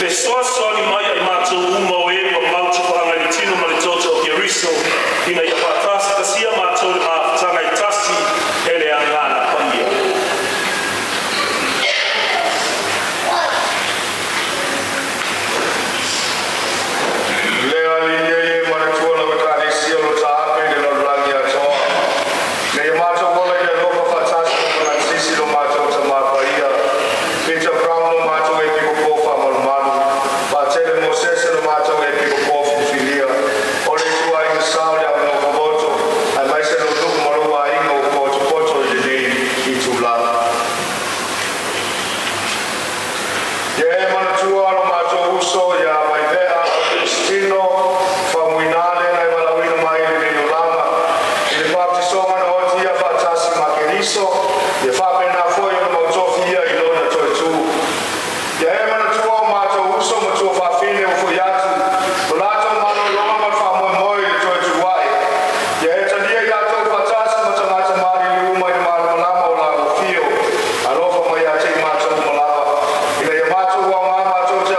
Fesoasoani mai ia i matou uma o e ua mau tupaaga i le Tino ma le Toto o Keriso, ina ia faatasitasia matou i le mafutaga e tasi e le Agaga Paia. Le Alii e manatua lau Ekalesia o lo o taape i le lalolagi atoa. Ina ia matou ola i le alofa faatasi ma Faransisi lo matou Tamā Paia, Peter Brown lo matou Epikopo faamalumalu, Patele Mosese lo matou Epikopo filifilia, o le ituaiga sao le au nofovoto, aemaise lou nuu ma lou aiga ua potopoto i lenei itulā. Ia e manatua lo matou uso ia Vaivea Augustino Faumuina le na e valaauina mai i lenei olaga i le faapisoga na oti ia faatasi ma Keriso ia faapena foi ona mautofi ia i lona toe tu. Ia e manatua o matou uso ma tuafafine ua foi atu lo latou malologa ma le faamoemoe i le toe tuae. Ia e talia i latou faatasi ma tagata maliliu uma i le malamalama o la afio. Alofa mai ia te i matou uma lava ina ia matou aoga matou te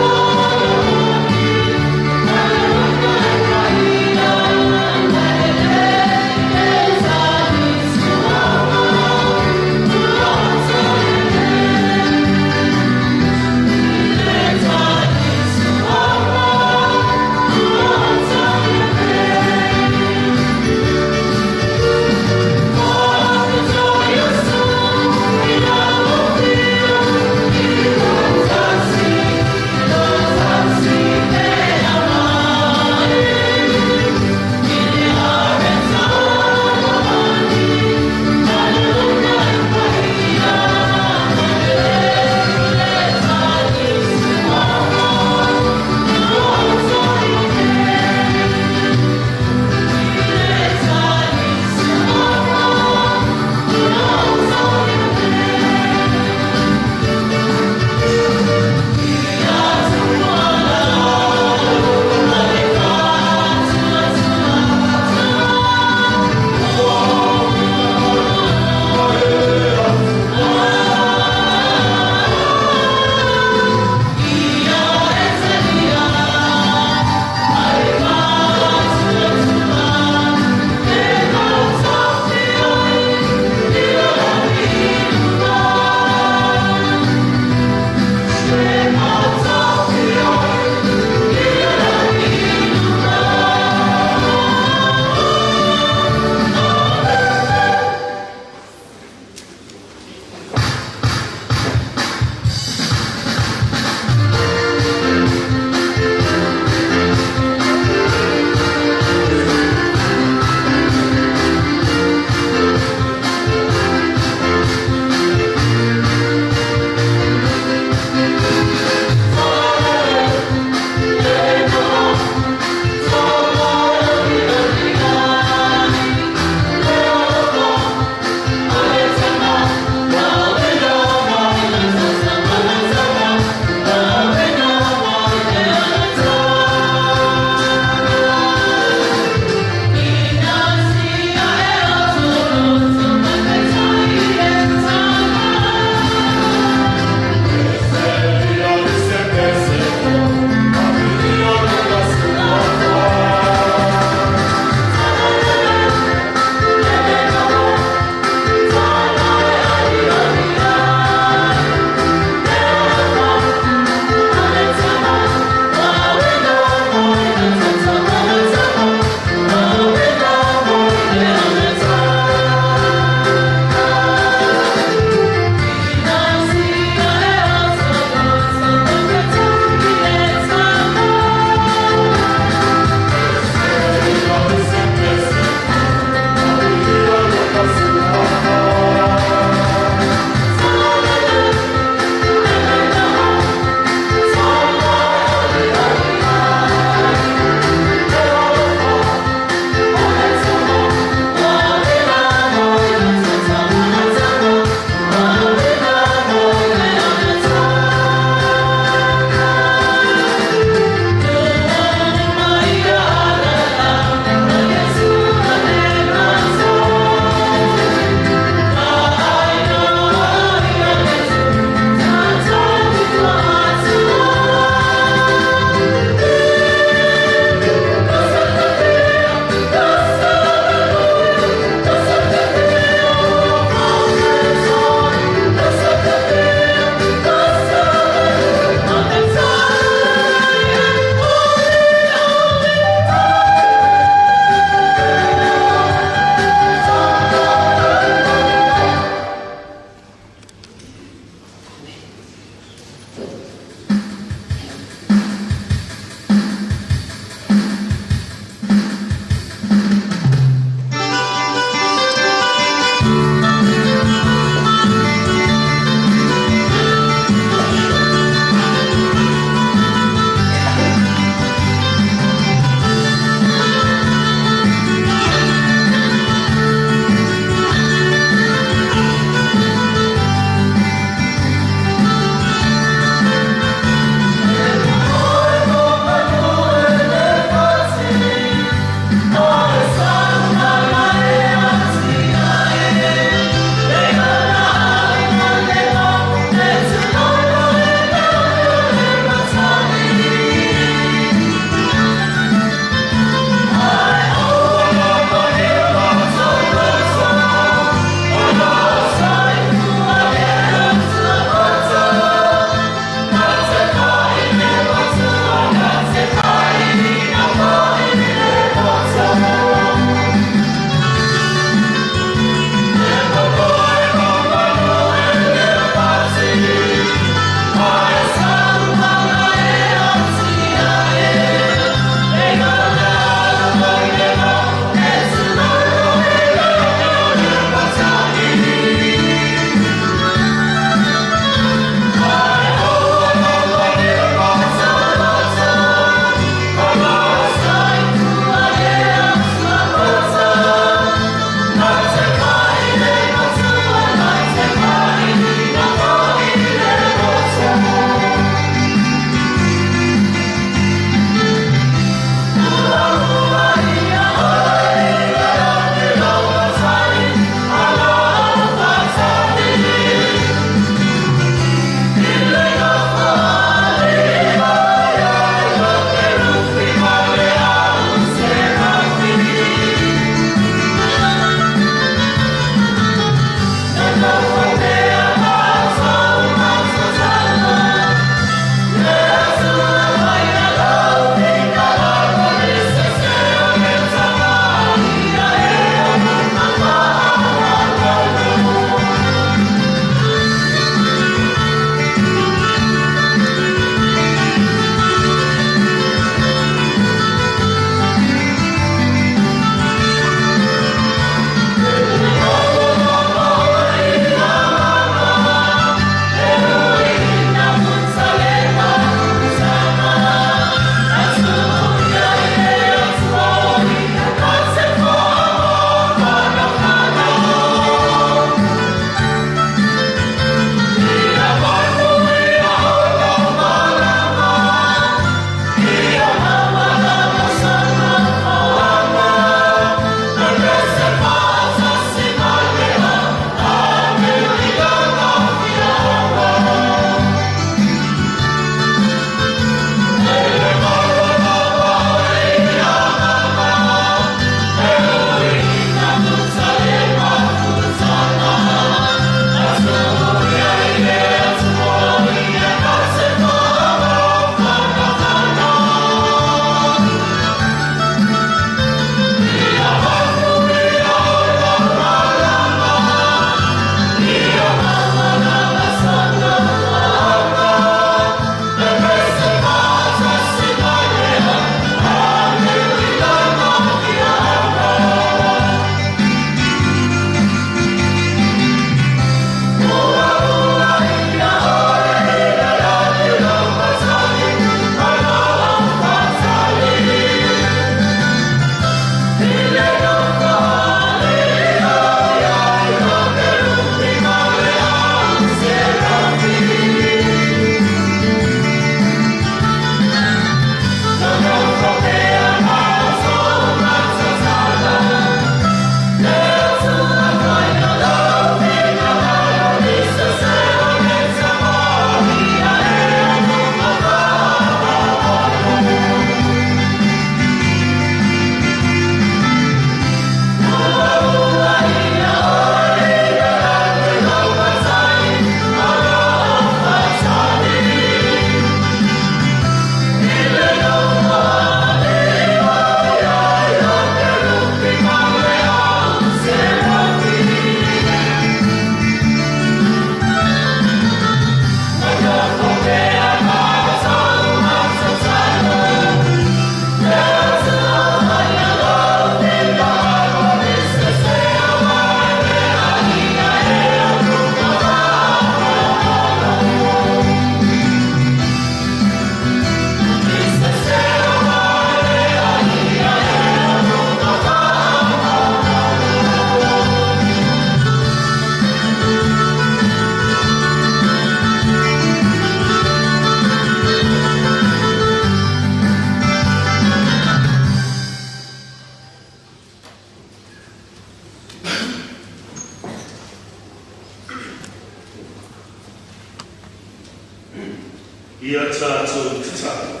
Ia tatou tatalo.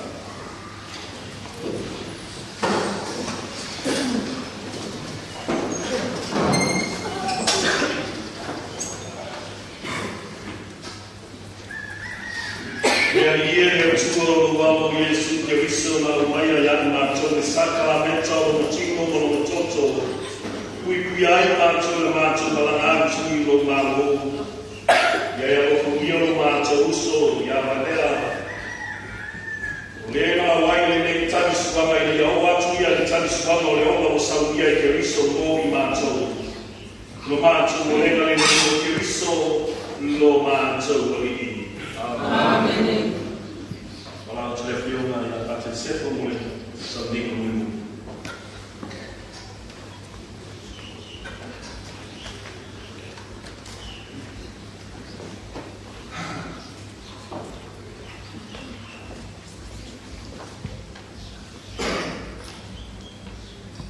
Le Alii e le Atua o lou Alo o Iesu Keriso na aumaia ia i matou le sakalameta o lona tino ma lona toto, puipuia ai matou i le matou malaga atu i lou Malo. Ia e alofagia lo matou uso ia Vaivea. O le na auai lenei talisuaga ina ia oo atu ia i le talisuaga o le ola ua saunia e Keriso mo i matou. Lo matou molega lenei o Keriso lo matou Alii. Amene. Valaau atu le Afioga ia Patrick Sefo mo le sauniga mulimuli.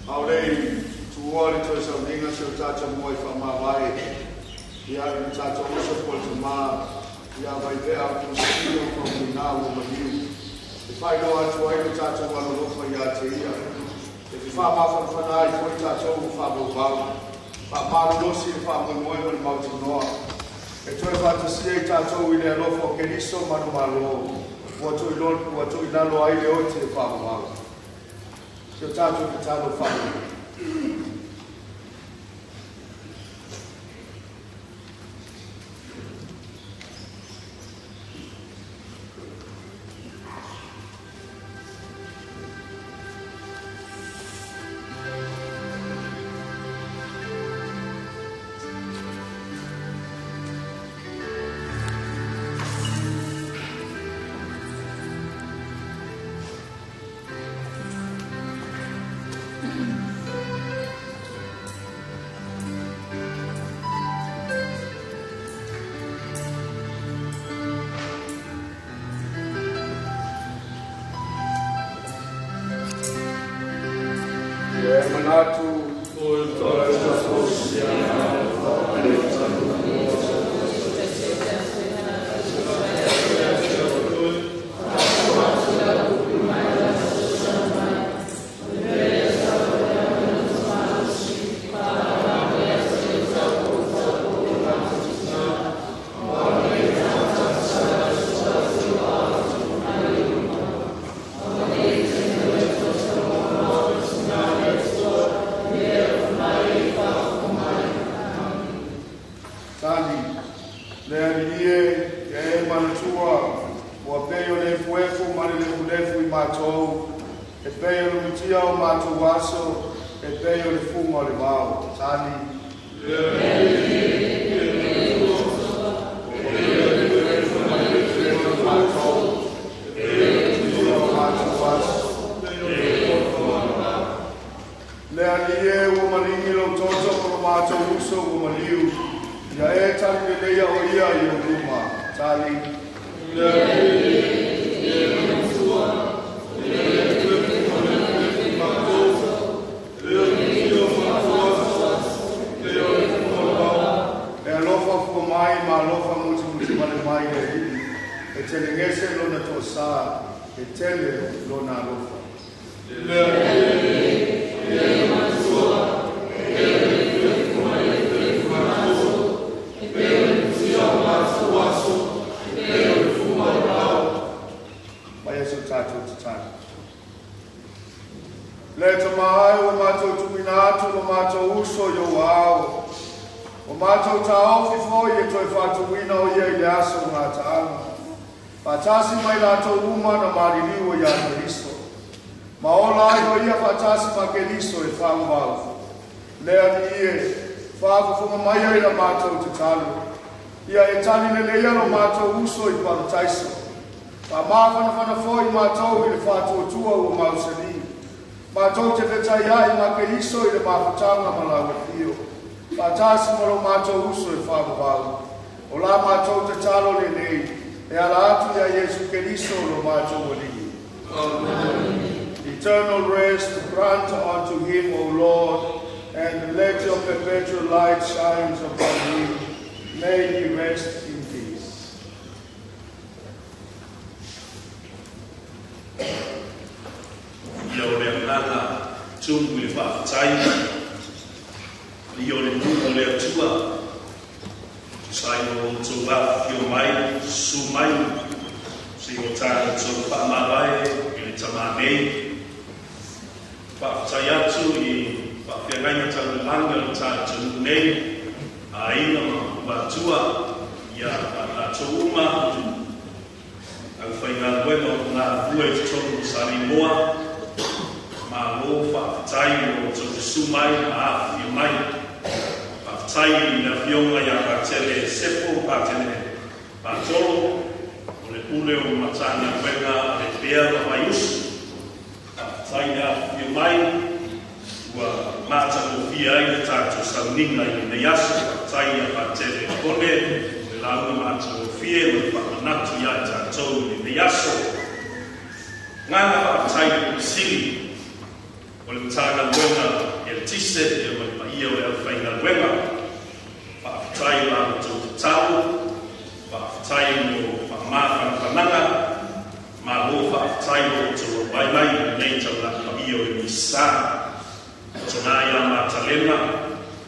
A o le i tuua le toe sauniga si o tatou moai faamavae ia i le tatou uso po o le tamā ia Vaivea Akilisitina Faumuina ua maliu e faailoa atu ai lo tatou alolofa ia te ia e fefaamafanafana ai foi tatou ua faavauvau faamalolosi le faamoemoe ma le mautinoa e toe faatasia i tatou i le alofa o Keriso manumalo ua tuuilalo ai le oti e faavavau. Si o tatou tatalo faamua. Ia e manatu Tali, le Alii e, ia e manatua, ua pei o le efuefu ma le lefulefu i matou, e pei o le mutia o matou aso, e pei o le fuga o le vao. Tali. Le Alii e, ua maligi lou toto ma lo matou uso ua maliu, ia e tali leleia o ia i ou luma. Tali. E alofa fua mai ma alofa mutimutuvale mai le Alii, e telegese lona toasā, e tele lona alofa. Mai e si o tatou tatalo. Le Tama e, ua matou tuuina atu lo matou uso i ou aao. Ua matou taofi foi e toe faatuina o ia i le aso o gataaga. Faatasi ma i latou uma na maliliu ia Keriso. Ma ola ai o ia faatasi ma Keriso e faavavau. Le Alii e, faafofoga mai ai la matou tatalo. Ia e tali leleia lo matou uso i parataiso. Faamafanafana foi matou i le faatuatua ua mausali. Matou te fetaiai ma Keriso i le mafutaga ma lau afio. Faatasi ma lo matou uso e faavavau. O la matou tatalo lenei, e ala atu ia Iesu Keriso lo matou Alii. Eternal rest grant unto him, O Lord, and let your perpetual light shine upon him. May he rest in peace. Faafetai paia o le nuu o le Atua, tusa ai ma lo outou afifio mai, susu mai, se i o tatou faamavae i le tamā nei. Faafetai atu i faafeagaiga tau i le lagi o le tatou nuu nei, aiga ma matua, ia ma i latou uma aufaigaluega o galulue i totonu o Saleimoa. Malo faafetai i lo outou susu mai ma afifio mai. Faafetai i le afioga ia Patele Sefo Patele Patolo o le Pule o le Matagaluega a le Bea ma Vaiusu. Faafetai le afifio mai, ua matagofie ai le tatou sauniga i lenei aso. Faafetai ia Patele Kone mo le lauga matagofie ma le faamanatu ia i tatou i lenei aso. Agaga faafetai i le Pule Sili o le Matagaluega Eletise ia ma le paia o le aufaigaluega. Faafetai i la outou tatalo, faafetai mo faamafanafanaga, malo faafetai i lo outou auai mai i lenei taulaga paia o le Misa. Le tina ia Matalena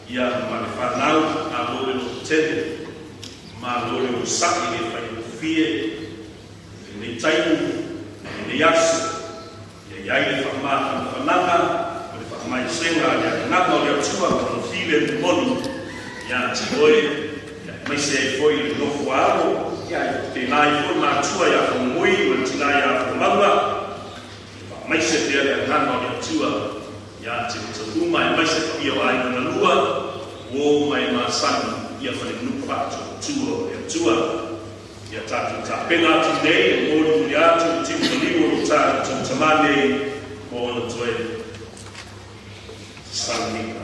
ia ma le fanau, malo le lototele, malo le onosai, e le faigofie lenei taimi, lenei aso, ia i ai le faamafanafanaga ma le faamaisega a le agaga o le Atua ma lona filemu moni ia te oe, ia aemaise ai foi le nofo a alo, ia ae faapena ai foi matua ia Faumui ma le tina ia Fuamauga. Ia faamaise pea le agaga o le Atua ia te outou uma, aemaise paia o aiga na lua, uo ma e masani ia ma le nuu faatuatua o le Atua. Ia tatou tapena atu nei e molimoli atu le timu maliu o lo tatou tamā nei mo ona toe sauniga.